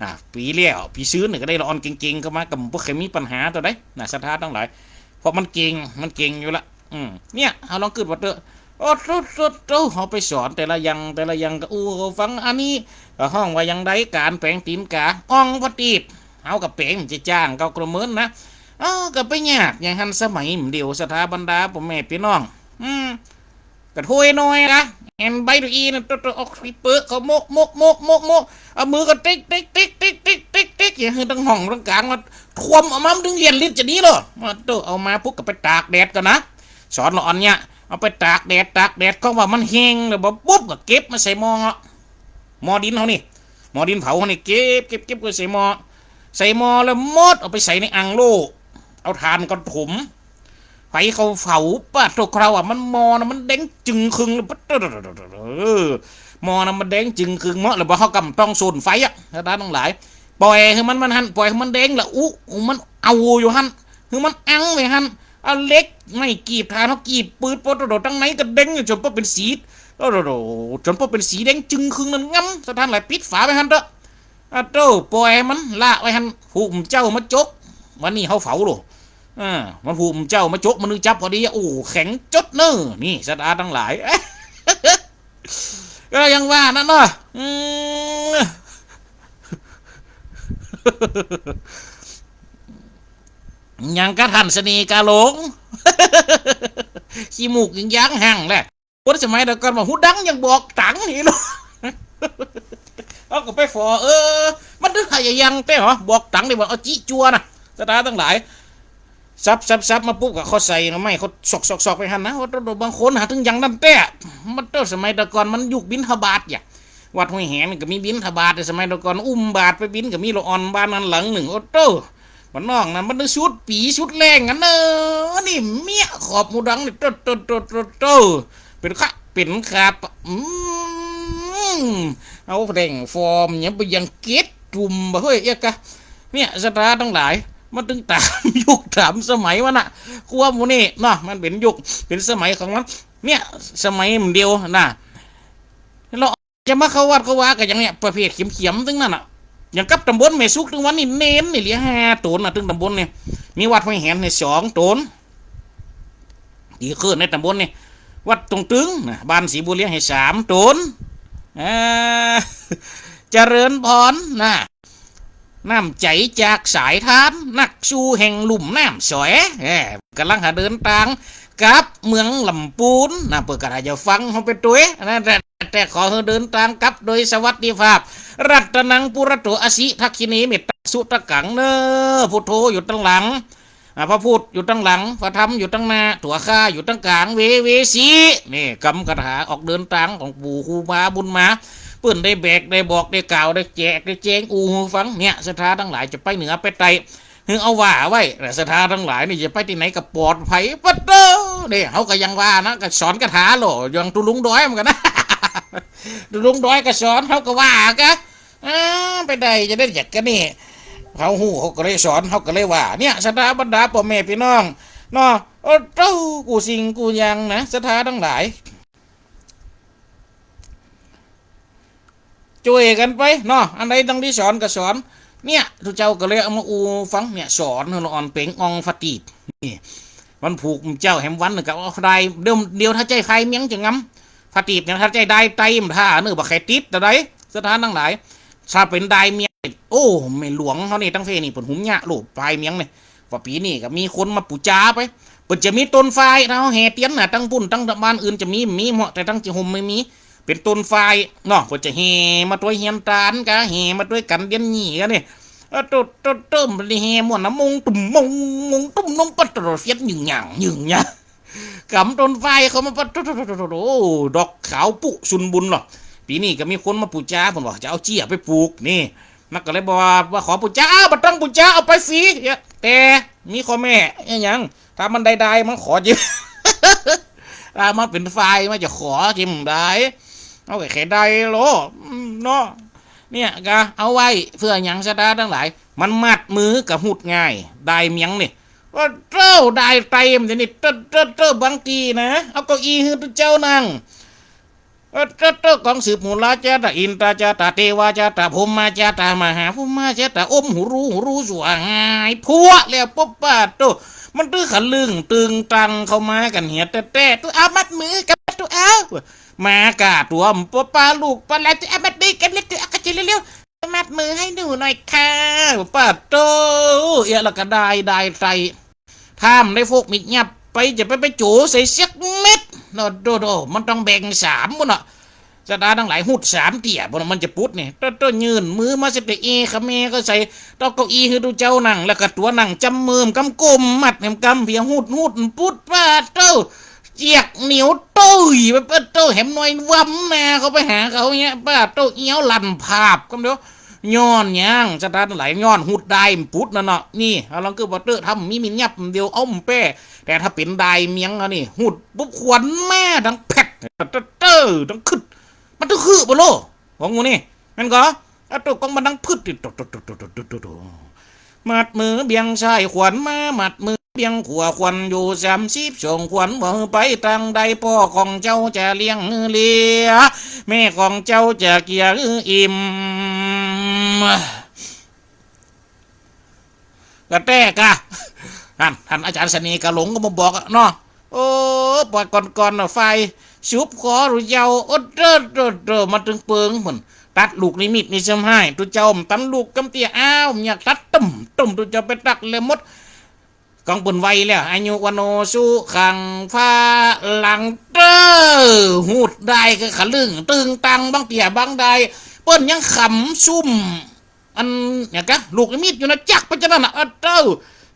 อ่า ปี๋แล้ว ปี๋ซืนนี่ก็ได้ละอ่อนเก่งๆ เข้ามา ก็บ่เกยมีปัญหาเต้าใดนะ ศรัทธาตังหลาย เพราะมันเก่ง มันเก่งอยู่ละ อืม เนี่ย เฮาลองกึ๊ดว่าเต๊อะ โอ้โตโตโต เฮาไปสอนแต่ละอย่าง แต่ละอย่างก็อู้เขาฟัง อันนี้ก็ฮ้องว่าอย่างใด ก๋านแป๋งตี๋นก๋า อ่องประตีป เฮาก็แป๋ง จะจ้างเขากระเมินนะ เอ้า ก็บ่ยากหยังหั้น สมัยเดี่ยว ศรัทธาบรรดาป้อแม่ปี้น้อง อืม กระถ้วยน้อยนะ แอ่นใบดูอีนะ โตโต ออกปีเปอะเขาโมะ โมะ โมะ โมะ โมะ เอามือก็ติ๊ก ติ๊ก ติ๊ก ติ๊ก ติ๊ก ติ๊ก ติ๊ก อย่างหื้อตังห้องตังก๋างมา ท่วมเอามา มันตึงเลียนฤทธิ์จะดีเหรอ มาโต เอามาปุ๊บก็ไปตากแดดก่อนนะ สอนละอ่อนเนี่ย เอาไปตากแดด ตากแดด เขาว่ามันแห้งแล้วบ่ปุ๊บก็เก็บมาใส่หม้อ หม้อดินเฮานี่ หม้อดินเผาเฮานี่ เก็บ เก็บ เก็บไว้ใส่หม้อ ใส่หม้อแล้วหมด เอาไปใส่ในอ่างโล่ เอาถ่านก็ถม ไฟเขาเผา ปะโท้ คราวอะมันหม้อนะมันแดงจึ่งขึ่งเลย ปะโท้ เออ หม้อนะมันแดงจึ่งขึ่งหมด แล้วบ่เฮาก็บ่ต้องโซนไฟอะ ศรัทธาตังหลาย ป่อยหื้อมัน มันหั้น ป่อยหื้อมันแดงละอุ มันเอาอยู่หั้น หื้อมันอังไว้หั้น เอาเหล็กไม้กีบ ถ่านเฮากีบปื๊ด ปะโท้ ตังในก็แดงจ๋นปะเป๋นสี โอ้โห จ๋นปะเป๋นสีแดงจึ่งขึ่งนั่นงำ ศรัทธาตังหลาย ปิดฝาไว้หั้นเต๊อะ อะโต้ ป่อยหื้อมันละไว้หั้น ผู้หมู่เจ้ามาจก วันนี้เฮาเผาโลด อ่า มันผู้หมู่เจ้ามาจก มันนึกจับพอดี โอ้ แข็งจ๊ดเน่อ นี่ ศรัทธาตังหลาย ก็ยังว่านั่นเนาะ อืม ยังกะท่านเสน่ห์กาหลง ขี้มูกยังยางหั่งแหละ คนสมัยเดียวกั๋นว่าหูดังยังบอกตังอีกเนาะ เอาก็ไปฝอ เออ มันตึงหายังแต๊เหรอ บอกตังนี่ว่าเอาจิจั่วนะ ศรัทธาตังหลาย สับสับสับมาปุ๊บก็เขาใส่หน่อไม้ เขาซอกซอกซอกไปหั้นนะ ว่าโต บางคนหาตึงอย่างนั้นแต๊ มันโต สมัยแต่ก่อนมันยุคบิณฑบาตอย่า วัดห้วยแหนก็มีบิณฑบาต แต่สมัยแต่ก่อนอุ้มบาตรไปบิณก็มีละอ่อนบ้านนั้นหลังนึ่ง โอ้โต บ้านนอกนั้นมันตึงสุดปี๋สุดแล้งกั๋นเน่อ นี่เมี้ยขอบหูดังนี่ โต โต โต โต โต เป๋นคะ เป๋นคาบ อืม เอาแผลงฟอร์มเนี่ยไปยังเก็ดจุ่มบ่เฮ้ย เอ๊ะกะ เนี่ย ศรัทธาตังหลาย มันตึงต๋ามยุคต๋ามสมัยมันน่ะ ครัวหมู่นี่เนาะ มันเป๋นยุค เป๋นสมัยของมัน เนี่ย สมัยมันเดียวนะ แล้วจะมาเข้าวัดเข้าวาก็อย่างเนี้ย ประเภทเขียมๆ ตึงนั่นน่ะ อย่างกับต๋ำบลแม่สุก ตึงวันนี้เณรนี่เหลือห้าต๋นน่ะ ตึงต๋ำบลนี่ มีวัดห้วยแหนนี่สองต๋น ตี้เคิ่นในต๋ำบลนี่ วัดตรงตึงนะ บ้านศรีบัวเลี้ยงนี่สามต๋น อ่า เจริญพรนะ น้ำใจ๋จากสายทาน นักสู้แห่งลุ่มน้ำสอย เอ้ย ก่ำลังหาเดินตาง กลับเมืองลำปูนนะ เปิ้นก็ถ้าจะฟังเฮาไปตวยนะ แต่ แต่ขอหื้อเดินตางกลับโดยสวัสดิภาพ รัตนังปุระโต อสิ ทักขิเณ เมตตาสุตะกัง เน่อ พุทโธอยู่ตังหลัง อ่า พระพุทธอยู่ตังหลัง พระธรรมอยู่ตังหน้า ตั๋วข้าอยู่ตังก๋าง เว เวสี นี่กำคาถาออกเดินตางของปู่ครูบาบุญมา เปิ้นได้แบก ได้บอก ได้กล่าว ได้แจก ได้แจง อู้หื้อฟัง เนี่ย ศรัทธาตังหลาย จะไปเหนือไปใต้ หื้อเอาว่าไว้นะ ศรัทธาตังหลายนี่ จะไปตี้ไหนก็ปลอดภัย ปะโต้ เนี่ย เฮาก็ยังว่านะ ก็สอนคาถาโลด อย่างตุ๊ลุงดอยเหมือนกั๋นนะ ตุ๊ลุงดอยก็สอน เฮาก็ว่ากั๋น อ่า ไปได้จะได้อยากกั๋นนี่ เฮาฮู้ เฮาก็เลยสอน เฮาก็เลยว่า เนี่ย ศรัทธาบรรดาป้อแม่ปี้น้อง เนาะ โอ้โต้ กู้สิ่งกู้อย่างนะ ศรัทธาตังหลาย จ้วยกั๋นไปเนาะ อันใดตังตี้สอนก็สอน เนี่ย ตุ๊เจ้าก็เลยเอามาอู้ฟัง เนี่ย สอนหื้อละอ่อนเป๋งอ่องฟาตีบ นี่ วันผูกเจ้าแหมวันนึ่งก็เอาได้ เดี๋ยว เดี๋ยวถ้าใจ๊พายเมียงจะงำ ฟาตีบเนี่ยถ้าใจ๊ได้ไตมันถ้าเน่อ บ่ใค่ติดตะใด ศรัทธาตังหลาย ถ้าเป๋นได้เมียง โอ้ แม่หลวงเฮานี่ตังเพนี่เปิ้นหุมยะโลด พายเมียงนี่ ว่าปี๋นี่ก็มีคนมาปู๋จาไป เปิ้นจะมีต้นฟ้าย ถ้าเฮาแห่เตียนน่ะ ตังปุ้นตังบ้านอื่นจะมี มีเหมาะ แต่ตังเจียงโฮมบ่มี เป๋นต้นฟ้ายเนาะ เปิ้นจะแห่มาตวยเฮียนตานกา แห่มาตวยกั๋นเตียนหยี่กั๋นนี่ อะ โต้ โต้ โต้ มันแห่ม่วนนะ มงตุ้มมง มงตุ้มนง ปัดโต้ เฟียดหนึ่งหย่างหนึ่งหย่าง ก๋ำต้นฝ้ายเข้ามา ปัดโต้ โต้ โต้ โต้ โอ้ ดอกขาวปุ๊สุนบุญเหรอ ปี๋นี้ก็มีคนมาปู๋จา เปิ้นว่าจะเอาเจี้ยไปปลูกนี่ มันก็เลยบอกว่า ว่าขอปู๋จา อ้าว บ่ต้องปู๋จา เอาไปฟรี แต่มีข้อแม้ อะหยัง ถ้ามันได้ได้ มันขอจริง ถ้ามันเป๋นฝ้าย มันจะขอจริงได้ เอาแค่ได้โล อืม เนาะ เนี่ยก็เอาไว้เปื้อหยังศรัทธาตังหลาย มันมัดมือก็หุดง่าย ด้ายเมียงนี่ โอ้โต้ ด้ายไตรมันเดี๋ยวนี้ โต้ โต้ โต้ บางตี้นะ เอาเก้าอี้หื้อตุ๊เจ้านั่ง โอ้โต้ โต้ ก๋องสืบหูราชาตา อินทราชาตา เตวาชาตา พรหมาชาตา มหาพรหมาชาตา อมหูรู หูรูสั่วหายพัวแล้ว ปุ๊บ ปาดโต้ มันตึงขะลึ่งตึงตังเข้ามากั๋นเหียแต๊ๆ ตุ๊ เอามัดมือกั๋นตุ๊ เอา มาก้าตั๋ว ปะปาลูกปะหลาน ตุ๊ เอามัดมือกั๋นเลยตุ๊ เอากระเจิงเร็วๆ มัดมือหื้อหนูหน่อยค่ะ ปาดโต้ เอี้ย แล้วก็ด้าย ด้ายไตร ถ้ามันได้โฟกมีดยับไป จะไป ไปโจ๋ใส่สักเม็ด โอ้โต้ โต้ มันต้องแบ่งสามพุ้นน่ะ ศรัทธาตังหลาย หุดสามเตี้ยพุ้นน่ะ มันจะปุดนี่ โต้ โต้ ยื่นมือมาเสร็จ เอ ขะแมก็ใส่ โต๊ะเก้าอี้หื้อตุ๊เจ้านั่ง แล้วก็ตั๋วนั่งจำเมิมกำก้มมัดแหมกำเปีย หุด หุด ปุด ปาดโต้ เจียกเหนียวตุ้ย ปาดโต้ แหมหน่อยว่ำหน้าเข้าไปหาเขาเนี่ย ปาดโต้ เอี้ยวลั่นผาบกำเดียว ย้อนหยัง ศรัทธาตังหลาย ย้อนหุดด้ายมันปุดนั่นเนาะ นี่ เอาลองคือว่าเต๊อะ ถ้ามีมีดยับเดียว เอามันแป้ แต่ถ้าเป๋นด้ายเมียงอะนี่ หุดปุ๊บ ขวัญมาดังแผด เต๊อะ เต๊อะ ดังขึด มันตึงขึดบ่โล ของหมู่นี่ แม่นก่อ อะโต้ ของมันดังผึด โต้ โต้ โต้ มัดมือเบี่ยงซ้ายขวัญมา มัดมือเบี่ยงขวาขวัญอยู่ สามสิบสองขวัญ บ่หื้อไปตางใด ป้อของเจ้าจะเลี้ยงหื้อเลีย แม่ของเจ้าจะเกลี้ยงหื้ออิ่ม ก็แต๊กะ หั้น หั้น อาจ๋ารย์เสน่ห์กะหลงก็มาบอกอะเนาะ โอ้ ปอยก่อนๆ น่ะ ฝ่ายสุบขอหรูเยาว์ โอ้ โต้ โต้ โต้ มาตึงเปิงพุ้น ตัดลูกนิมิตนี่ซ้ำฮ้าย ตุ๊เจ้าตันลูกกำเตี้ย อ้าว อยากตัดตุ้ม ตุ้ม ตุ๊เจ้าไปตักเลยหมด ของเปิ้นไว้แล้ว อายุ วัณโณ สุขัง พะลัง โต้ หุดด้ายก็ขะลึ่งตึงตัง บางเตี้ยบางด้าย เปิ้นยังขำซุ่ม อันหยังกะ ลูกนิมิตอยู่นะ จักไปจะนั่นน่ะ โอ้โต้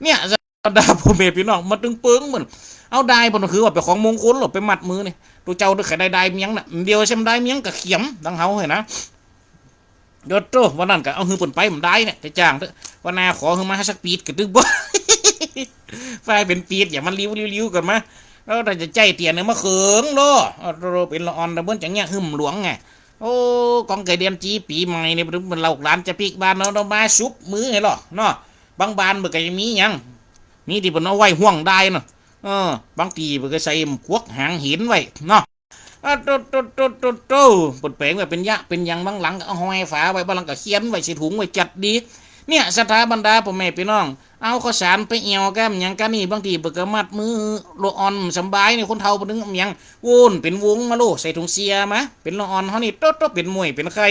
เนี่ย บรรดาพ่อแม่พี่น้อง มาตึงเปิงพุ้น เอาด้ายพุ้นคือว่าเป๋นของมงคลเหรอ ไปมัดมือนี่ ตุ๊เจ้าตึงใค่ได้ด้ายเมียงน่ะ เดี๋ยวเส้นด้ายเมียงก็เขียมดังเฮาหั้นนะ โอ้โต้ วันนั้นก็เอาหื้อเปิ้นไปบ่ได้เนี่ย จะจ้างเต๊อะ วันหน้าขอหื้อมาสักปีดก็ตึงบ่ ฝ่ายเป๋นปีด อย่ามันลิ้วๆๆ ก่อนมา แล้วถ้าจะใจ๊เตี้ยเนี่ยมาเขิงโล โอ้โต้ เป๋นละอ่อน แต่เปิ้นจะเยียะหื้อหลวงไง โอ้ ของเกยเดียมจี้ปี๋ใหม่นี่ เปิ้นเล่าหลานจะปิ๊กบ้านเนาะ เนาะ มาสุบมือหื้อโลเนาะ บางบ้านเปิ้นก็ยังมีหยัง มีตี้เปิ้นเอาไว้ห้วงด้ายเนาะ เออ บางตี้เปิ้นก็ใส่ขวกหางเห็นไว้เนาะ อะ โต้ โต้ โต้ โต้ โต้ เปิ้นแป๋งไว้เป๋นยะเป๋นหยัง บางหลังก็เอาห้อยฝาไว้ บางหลังก็เขียนไว้ใส่ถุงไว้จัดดี เนี่ย ศรัทธาบรรดาพ่อแม่พี่น้อง เอาข้าวสารไปแอ่วกะหยังกะนี่ บางตี้เปิ้นก็มัดมือ ละอ่อนสำบายนี่ คนเฒ่าเปิ้นตึงหยัง โว้นเป๋นวงมาโล ใส่ถุงเสี่ยมา เป๋นละอ่อนเฮานี่ โต๊ะๆ เป๋นม้วยเป๋นไข่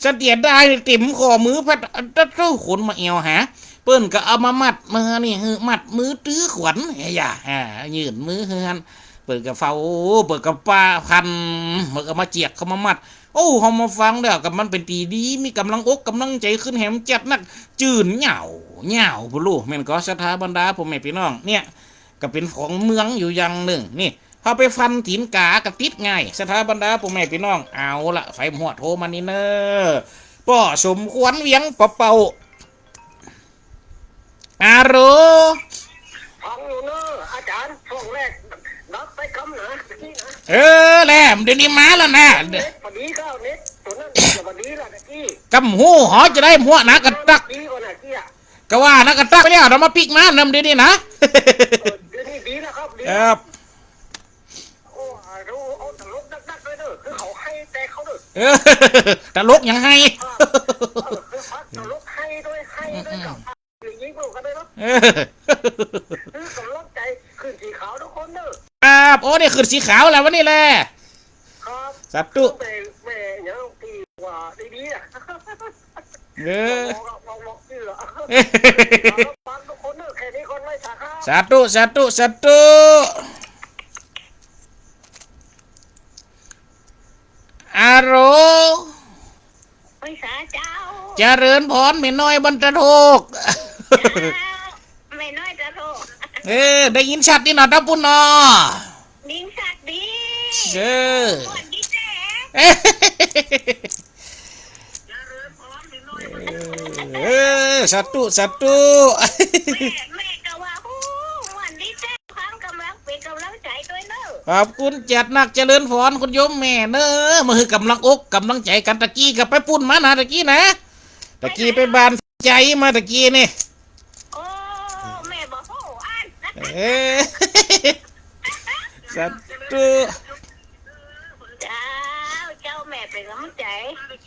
สันเตี้ยด้ายนี่เต๋มข้อมือพัด โต๊ะๆ คนมาแอ่วหา เปิ้นก็เอามามัดมือนี่ หื้อมัดมือตื้อขวัญ เฮ้ย อย่า อ่า ยื่นมือหื้อหั้น เปิ้นก็เฝ้า เปิ้นก็ปาพัน เปิ้นก็มาเจียกเข้ามามัด โอ้ เฮามาฟังแล้วก็มันเป๋นตี้ดี มีก๋ำลังอกก๋ำลังใจ๋ขึ้นแหมจัดนัก จื้นยาว ยาวพุ้นโล แม่นก่อ ศรัทธาบรรดาพ่อแม่พี่น้อง เนี่ย ก็เป๋นของเมืองอยู่อย่างนึ่ง นี่ เฮาไปฟันตี๋นก๋าก็ติดง่าย ศรัทธาบรรดาพ่อแม่พี่น้อง เอาละ ใผบ่ฮู้โทรมานี่เน่อ ป้อสมควรเวียงปะเป่า อะโหล ฟังอยู่เน่อ อาจ๋ารย์ ช่วงแรกดับไปกำนะ ตะกี้นะ เออ แล้ว เดี๋ยวนี้มาแล้วนะ เน็ตพอดีก็เน็ตตั๋วนั้นก็พอดีแล้วตะกี้ กำฮู้ หอจะได้หัวหน้ากะตัก ดีกว่าน่ะเกี้ย ก็ว่าหน้ากะตักไปแล้ว เฮามาปิ๊กมาเน่อ เดี๋ยวนี้นะ เออ เดี๋ยวนี้ดีแล้วครับ ดีแล้ว ครับ โอ้ เอา เอาตลกนักๆ เลยเด้อ คือเขาไห้แต่เขาเด้อ เออ ตลกยังไห้ เออ เออ คือพักตลกไห้ด้วย ไห้ด้วย อืม กับ อย่างนี้พวกกันด้วยเนาะ เออ คือกำลังใจ๋ขึ้นสีขาวทุกคนเด้อ ครับ โอ้ นี่ขึ้นสีขาวแล้ววันนี้แหละ ครับ สาธุ แม่ แม่ยังตีกว่าดีๆ อะ เออ บอก บอก บอกชื่ออะ ฟังทุกคนเด้อ แค่นี้ก่อน ไหว้สาครับ สาธุ สาธุ สาธุ อะโหล ไหว้สาเจ้า เจริญพรแม่น้อยบ้านตะโทก แม่น้อยตะโทก เออ ได้ยินชัดดีเนาะ ตางปุ้นเนาะ ยินชัดดี เออ ม่วนดีแต๊ เออ สาธุ สาธุ แม่ แม่ก็ว่า ฮู้ ม่วนดีแต๊ ฟังกำลัง เป๋นกำลังใจ๋ตวยเน่อ ขอบคุณจัดนัก เจริญพรคุณโยมแม่เน่อ มาหื้อกำลังอกกำลังใจ๋กั๋น ตะกี้ก็ไปปุ้นมานะ ตะกี้นะ ตะกี้ไปบ้านใจ๋มาตะกี้นี่ โอ้ แม่บ่ฮู้อัน เออ สาธุ เจ้า เจ้าแม่เป๋นกำลังใจ๋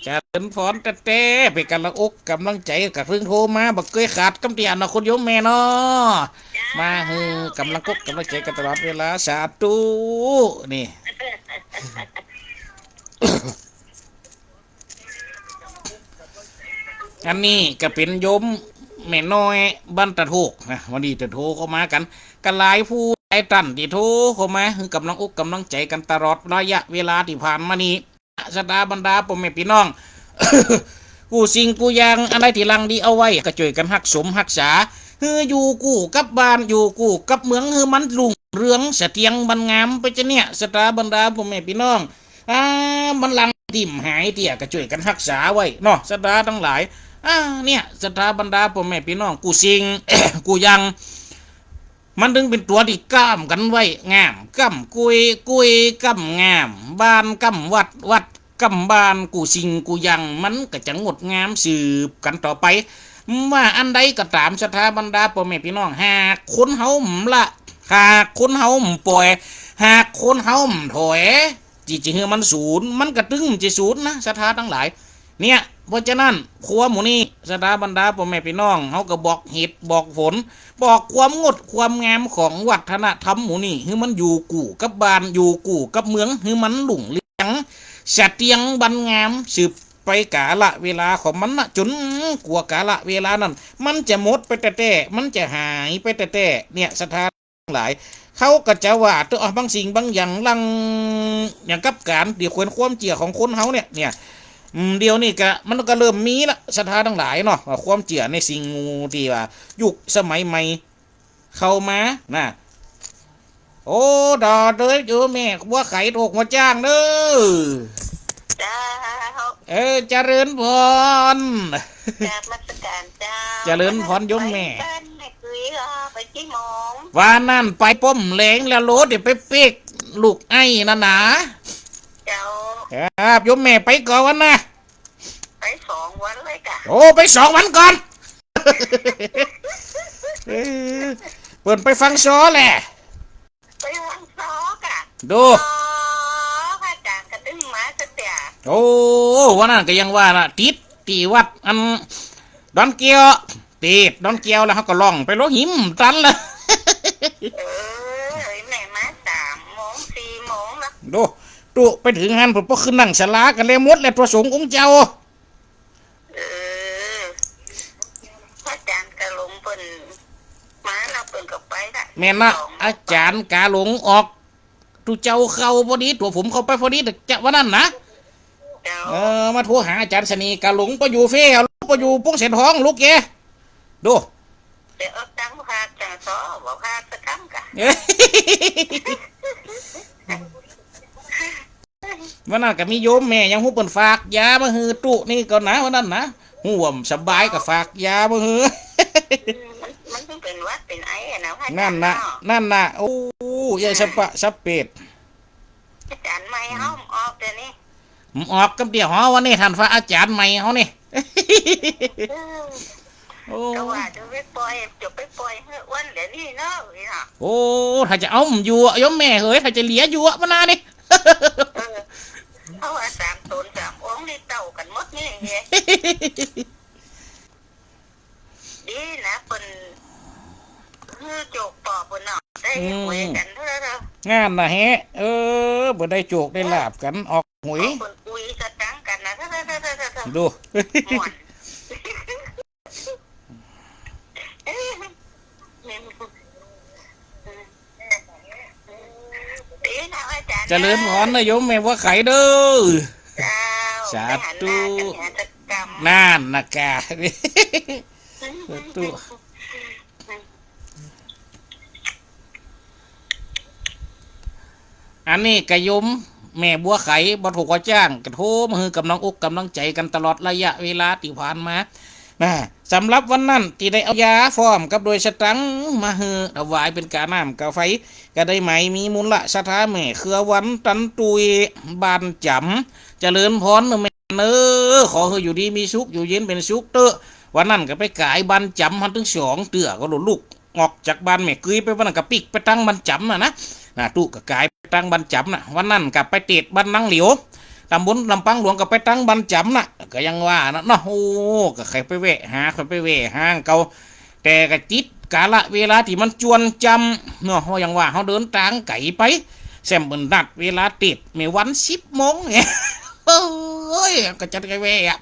เจริญพรแต๊ๆ เป๋นกำลังอกกำลังใจ๋ ก็เพิ่งโทรมา บ่เกยขาดกำเตี้ยเนาะ คุณโยมแม่เนาะ เจ้า มาหื้อกำลังอกกำลังใจ๋กั๋นตลอดเวลา สาธุ นี่ อันนี้ก็เป๋นโยมแม่น้อยบ้านตะโทกนะ วันนี้ตะโทรเข้ามากั๋น ก็หลายผู้หลายต้านตี้โทรเข้ามา หื้อกำลังอกกำลังใจ๋กั๋นตลอดระยะเวลาตี้ผ่านมานี้ ศรัทธาบรรดาป้อแม่ปี้น้อง กู้สิ่งกู้อย่างอันใดตี้หลังดีเอาไว้ ก็จ้วยกั๋นฮักสมฮักษา หื้ออยู่กู้กับบ้าน อยู่กู้กับเมือง หื้อมันรุ่งเรืองเสถียรบันงามไปจะเนี่ย ศรัทธาบรรดาป้อแม่ปี้น้อง อ่า มันหลังตี้หมดหายเตี้ย ก็จ้วยกั๋นฮักษาไว้เนาะ ศรัทธาตังหลาย อ่า เนี่ย ศรัทธาบรรดาป้อแม่ปี้น้อง กู้สิ่ง กู้อย่าง มันตึงเป๋นตั๋วตี้ก้ำกั๋นไว้ งามก้ำกุย กุยก้ำงาม บ้านก้ำวัด วัดก้ำบ้าน กู้สิ่งกู้อย่าง มันก็จะงดงามสืบกั๋นต่อไป ว่าอันใดก็ต๋าม ศรัทธาบรรดาป้อแม่ปี้น้อง หากคนเฮาบ่ละ หากคนเฮาบ่ป่อย หากคนเฮาบ่ถอย ตี้จะหื้อมันสูญ มันก็ตึงจะสูญนะ ศรัทธาตังหลาย เนี่ย เพราะฉะนั้น ครัวหมู่นี้ ศรัทธาบรรดาป้อแม่ปี้น้อง เฮาก็บอกเหตุบอกผล บอกความงดความงามของวัฒนธรรมหมู่นี้ หื้อมันอยู่กู้กับบ้าน อยู่กู้กับเมือง หื้อมันรุ่งเรืองเสถียรบันงาม สืบไปกาละเวลาของมันนะ จ๋นกว่า กาละเวลานั้น มันจะหมดไปแต๊ๆ มันจะหายไปแต๊ๆ เนี่ย ศรัทธา หลาย เขาก็จะว่า เออ บางสิ่งบางอย่างหลัง อย่างกับก๋านตี้ควรความเจื้อของคนเฮาเนี่ย เนี่ย อืม เดี๋ยวนี้ก็ มันก็เริ่มมีละ ศรัทธาตังหลายเนาะ ว่าความเจื้อในสิ่งหมู่ตี้ว่า ยุคสมัยใหม่เข้ามานะ โอ้ ดอเด้อ โยมแม่บัวไข โทกหัวจ้างเน่อ เจ้า เออ เจริญพร กราบนมัสก๋านเจ้า เจริญพรโยมแม่ ไปบ้านแม่กุย เออ ไปกี่โมง วานนั้นไปป้อมแหลงแล้วโลด เดี๋ยวไปเป๊กลูกไอ้นั่นนะ เจ้า ครับ โยมแม่ไปก่อนวะนะ ไปสองวันเลยก่ะ โอ้ ไปสองวันก่อน เออ เปิ้นไปฟังซ้อแหละ ไปฟังซ้อกะ ดู ซ้อ พระอาจ๋ารย์ก็ตึงมาสักเตื้อ โอ้ วันนั้นก็ยังว่าน่ะ ติดตี้วัดอันดอนแก้ว ติดดอนแก้วแล้วเฮาก็ล่องไปลงหิมตันละ เออ แม่มาสามโมงสี่โมงละ ดู ตุ๊ ไปเถิงหั้น เปิ้นก็ขึ้นนั่งศาลากั๋นแล้วหมดแล้ว พระสงฆ์องค์เจ้า เออ พระอาจ๋ารย์กาหลงเปิ้นมาแล้วเปิ้นก็ไปละ แม่นนะ สอง อาจ๋ารย์กาหลงออก ตุ๊เจ้าเข้าพอดี ตั๋วผมเข้าไปพอดี จะวันนั้นนะ เจ้า เออ มาโทรหาอาจ๋ารย์เสน่ห์กาหลง ไปอยู่เฟ้ ไปอยู่ปงเสนทอง ลูกเก๋ ดู เดี๋ยวเอาตังค์ฝากจ่าซ้อ บ่ฝากสักกำกะ เอ้ย วันนั้นก็มีโยมแม่ยังฮู้เปิ้นฝากยามาหื้อตุ๊นี่ก่อนนะ วันนั้นนะ ฮู้ว่าบ่สบายก็ฝากยามาหื้อ อืม มัน มันเปิ้นหวัดเปิ้นไออะนะ นั่นน่ะ พระอาจ๋ารย์เนาะ นั่นน่ะ โอ้ ยายสะปะสะเปด อาจ๋ารย์ใหม่เฮาออกเดี๋ยวนี้ บ่ออกกำเตี้ย หอวันนี้ท่านพระอาจ๋ารย์ใหม่เฮานี่ อืม โอ้ ก็ว่าจะไปป่อย จะไปป่อยหื้ออ้วนเดี๋ยวนี้เนาะ นี่เนาะ โอ้ ถ้าจะเอาบ่อยู่อะ โยมแม่เหย ถ้าจะเหลืออยู่อะ ปะนานี่ เออ เพราะว่าสามต๋นสามองค์นี่เต้ากั๋นหมดนี่ไง ดีนะเปิ้นหื้อโจกปอเปิ้นเนาะ ได้ อืม คุยกั๋นเถอะ งานน่ะแฮะ เออ บ่ได้โจกได้ลาภกั๋น ออกหวย เปิ้นคุยสตังค์กั๋นนะ ดู ม่วน ดีนะอาจ๋ารย์ เจริญพรนะโยมแม่บัวไขเด้อ เจ้า สาธุ ไปหันหน้ากั๋นหาสักกำ นั่นนะกะ ตุ อันนี้กะโยมแม่บัวไข บ่ถูกว่าจ้าง กะโทรมาหื้อกำลังอกกำลังใจ๋กั๋นตลอดระยะเวลาตี้ผ่านมา นะ สำหรับวันนั้นตี้ได้เอายาพร้อมกับโดยสตังค์มาหื้อถวายเป๋นก้าน้ำก้าไฟ ก็ได้ไหม มีมูลศรัทธาแม่เครือวัน ตันตุย บ้านจ๋ำ เจริญพรเน่อแม่เน่อ ขอหื้ออยู่ดีมีสุข อยู่เย็นเป๋นสุขเต๊อะ วันนั้นก็ไปก๋ายบ้านจ๋ำหั้นตึงสองเตื้อ ก็ลุกออกจากบ้านแม่เกยไป วันนั้นก็ปิ๊กไปตังบ้านจ๋ำน่ะนะ นะ ตุ๊ก็ก๋ายไปตังบ้านจ๋ำน่ะ วันนั้นก็ไปเตศบ้านนางเหลียว ต๋ำบลลำปางหลวงก็ไปตังบ้านจ๋ำน่ะ ก็ยังว่าน่ะเนาะ โอ้ ก็ใค่ไปแวะหา ใค่ไปแวะหาเก่า แต่ก็ติดกาละเวลาตี้มันจวนจ๋ำเนาะ เพราะยังว่าเฮาเดินตางไก๋ไป แซมเปิ้นนัดเวลาเตศแม่วันสิบโมงเนี่ย โอ้ย ก็จักใค่แวะอะ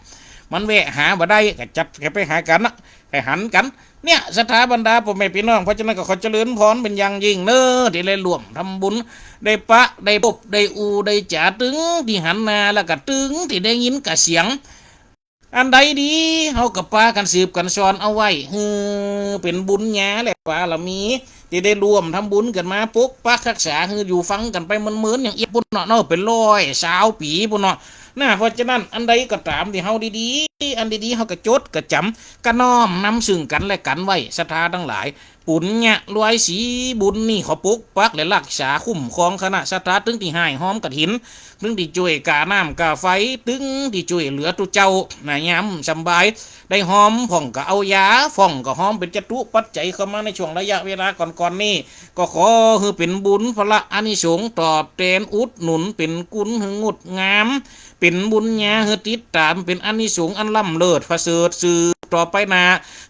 มันแวะหาบ่ได้ ก็จักใค่ไปหากั๋นนะ ใค่หันกั๋น เนี่ย ศรัทธาบรรดาป้อแม่ปี้น้อง เพราะฉะนั้นก็ขอเจริญพรเป๋นอย่างยิ่งเน่อ ตี้ได้ร่วมทำบุญ ได้ปะ ได้ปบ ได้อู้ ได้จ๋า ตึงตี้หันหน้า แล้วก็ตึงตี้ได้ยินกระเสียง อันใดดี เฮาก็ปากั๋นสืบกั๋นสอนเอาไว้ หื้อเป๋นบุญญาและบารมี ตี้ได้ร่วมทำบุญกั๋นมาปกปักฮักษา หื้ออยู่ฟังกั๋นไปเมินๆ อย่างเอี้ยปุ้นเนาะ เนาะ เป๋นร้อยซาวปี๋ปุ้นเนาะ นะ เพราะฉะนั้นอันใดก็ต๋ามตี้เฮาดีๆ อันดีๆ เฮาก็จดก็จ๋ำ ก็น้อมนำซึ่งกั๋นและกั๋นไว้ ศรัทธาตังหลาย ปุญญะรวยสีบุญนี่ขอปกปักและฮักษาคุ้มครองคณะศรัทธาตึงตี้ฮ่ายฮอมกฐิน ตึงตี้จ้วยก้าน้ำก้าไฟ ตึงตี้จ้วยเหลือตุ๊เจ้า นะ ยามสำบาย ได้ฮอมพ่องก็เอายา พ่องก็ฮอมเป๋นจตุปัจจัยเข้ามาในช่วงระยะเวลาก่อนๆ นี้ ก็ขอหื้อเป๋นบุญพละอานิสงส์ตอบแตนอุดหนุนเป๋นกุณหื้องดงาม เป๋นบุญญาหื้อติดต๋าม เป๋นอานิสงส์อันล้ำเลิศประเสริฐสืบต่อไปหน้า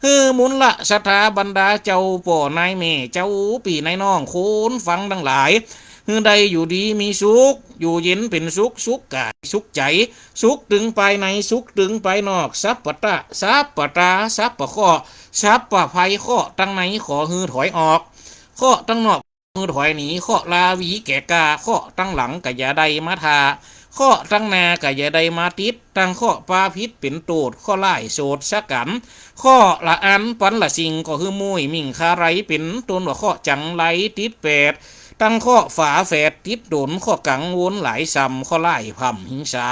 หื้อมูลศรัทธาบรรดาเจ้าป้อนายแม่ เจ้าปี้นายน้อง คนฟังตังหลาย หื้อได้อยู่ดีมีสุข อยู่เย็นเป๋นสุข สุขก๋ายสุขใจ๋ สุขตึงภายใน สุขตึงภายนอก สัพพะตะ สัพพะตา สัพพะเคราะห์ สัพพะภัย เคราะห์ตังในขอหื้อถอยออก เคราะห์ตังนอก หื้อถอยหนี เคราะห์ราวีแก่กล้า เคราะห์ตังหลังก็อย่าได้มาถ่า เคราะห์ตังหน้าก็อย่าได้มาติด ตังเคราะห์ปาผิดเป๋นโต้ษ เคราะห์ร้ายโสดสะกั๋น เคราะห์ละอันปันละสิ่ง ก็หื้อมุ้ยมิ่งคาไร เป๋นต้นว่าเคราะห์จังไรติดแปด ตังเคราะห์ฝาแฝดติดต๋น เคราะห์กังวลหลายส่ำ เคราะห์ร้ายพร่ำหิงสา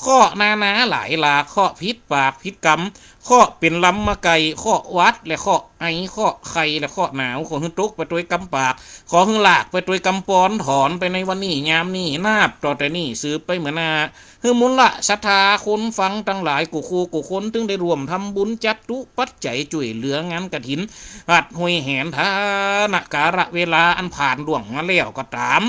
เคราะห์นานาหลายหลาก เคราะห์ผิดปากผิดกำ เคราะห์เป๋นลำมาไก่ เคราะห์หวัดและเคราะห์ไอ เคราะห์ไข้และเคราะห์หนาว ขอหื้อตกไปตวยกำปาก ขอหื้อลากไปตวยกำปอน ถอนไปในวันนี้ยามนี้ นับต่อแต่นี้สืบไปเมือหน้า หื้อมูลศรัทธาคนฟังตังหลายกู้คู่กู้คน ตึงได้ร่วมทำบุญจตุปัจจัยจ้วยเหลืองานกฐิน ฮัดห้วยแหนฐานะกาละเวลาอันผ่านล่วงมาแล้วก็ต๋าม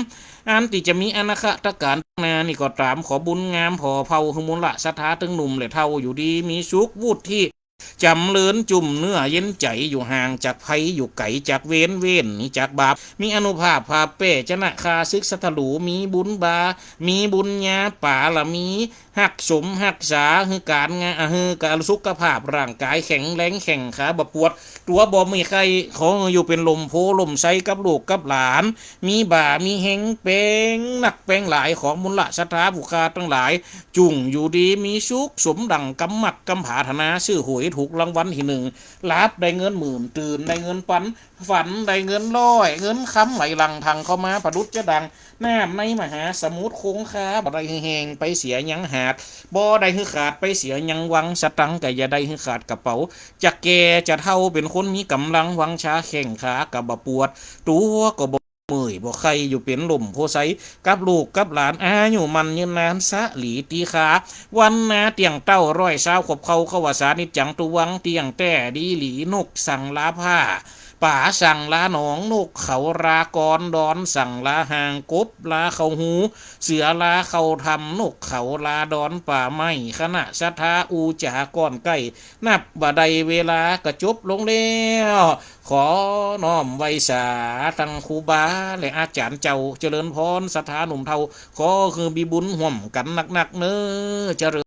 อันตี้จะมีอนาคตก๋านหน้านี่ก็ต๋าม ขอบุญงามผ่อเผ่า หื้อมูลศรัทธาตึงหนุ่มและเฒ่าอยู่ดีมีสุข วุฒิ จ๋ำเริญจุ่มเนื้อเย็นใจ๋ อยู่ห่างจากภัย อยู่ไก๋จากเวร เวรหนีจากบาป มีอานุภาพผาบแป้ จะนะข้าศึกศัตรู มีบุญบา มีบุญญาบารมี ฮักสมฮักษา หื้อก๋านงาน หื้อก๋านสุขภาพร่างก๋ายแข็งแรง แข้งขาบ่ปวด ตั๋วบ่มีไข้ ขอหื้ออยู่เป๋นล่มโพธิ์ล่มไทรกับลูกกับหลาน มีบ่ามีแฮงแปงนักแปงหลาย ขอมูลศรัทธาผู้ข้าตังหลาย จุ่งอยู่ดีมีสุข สมดั่งกำมักกำผาถนา ซื้อหวยถูกรางวัลตี้หนึ่ง หลับได้เงินหมื่น ตื่นได้เงินปัน ฝันได้เงินร้อย เงินคำไหลหลั่งถ่างเข้ามาประดุจจะดั่งน้ำในมหาสมุทรคงคา บ่ได้หื้อแห้งไปเสียยังหาด บ่ได้หื้อขาดไปเสียยังวัง สตังค์ก็อย่าได้หื้อขาดกระเป๋า จะแก่จะเฒ่าเป๋นคนมีก๋ำลังวังชา แข้งขาก็บ่ปวด ตั๋วก็บ่เมื่อยบ่ไข้ อยู่เป๋นล่มโพธิ์ไทร กับลูกกับหลาน อายุมั่นยืนนาน สะหลีตีขา วรรณาเตี้ยงเต้า ร้อยซาวขวบเข้า เขาว่าสานิจจัง ตั๋ววังเตี้ยงแต๊ดีหลี นกสั่งลาผ้า ป๋าสั่งลาหนอง นกเขาลากร ดอนสั่งลาห่าง กบลาเข้าฮู เสือลาเข้าถ้ำ นกเขาลาดอน ป่าไม้ คณะศรัทธา อู้จ๋าก้อนใก้ นับบ่ได้เวลาก็จบลงแล้ว ขอน้อมไหว้สาตังครูบาและอาจ๋ารย์เจ้า เจริญพรศรัทธาหนุ่มเฒ่า ขอหื้อมีบุญฮ่วมกั๋นนักๆ เน่อ เจริญ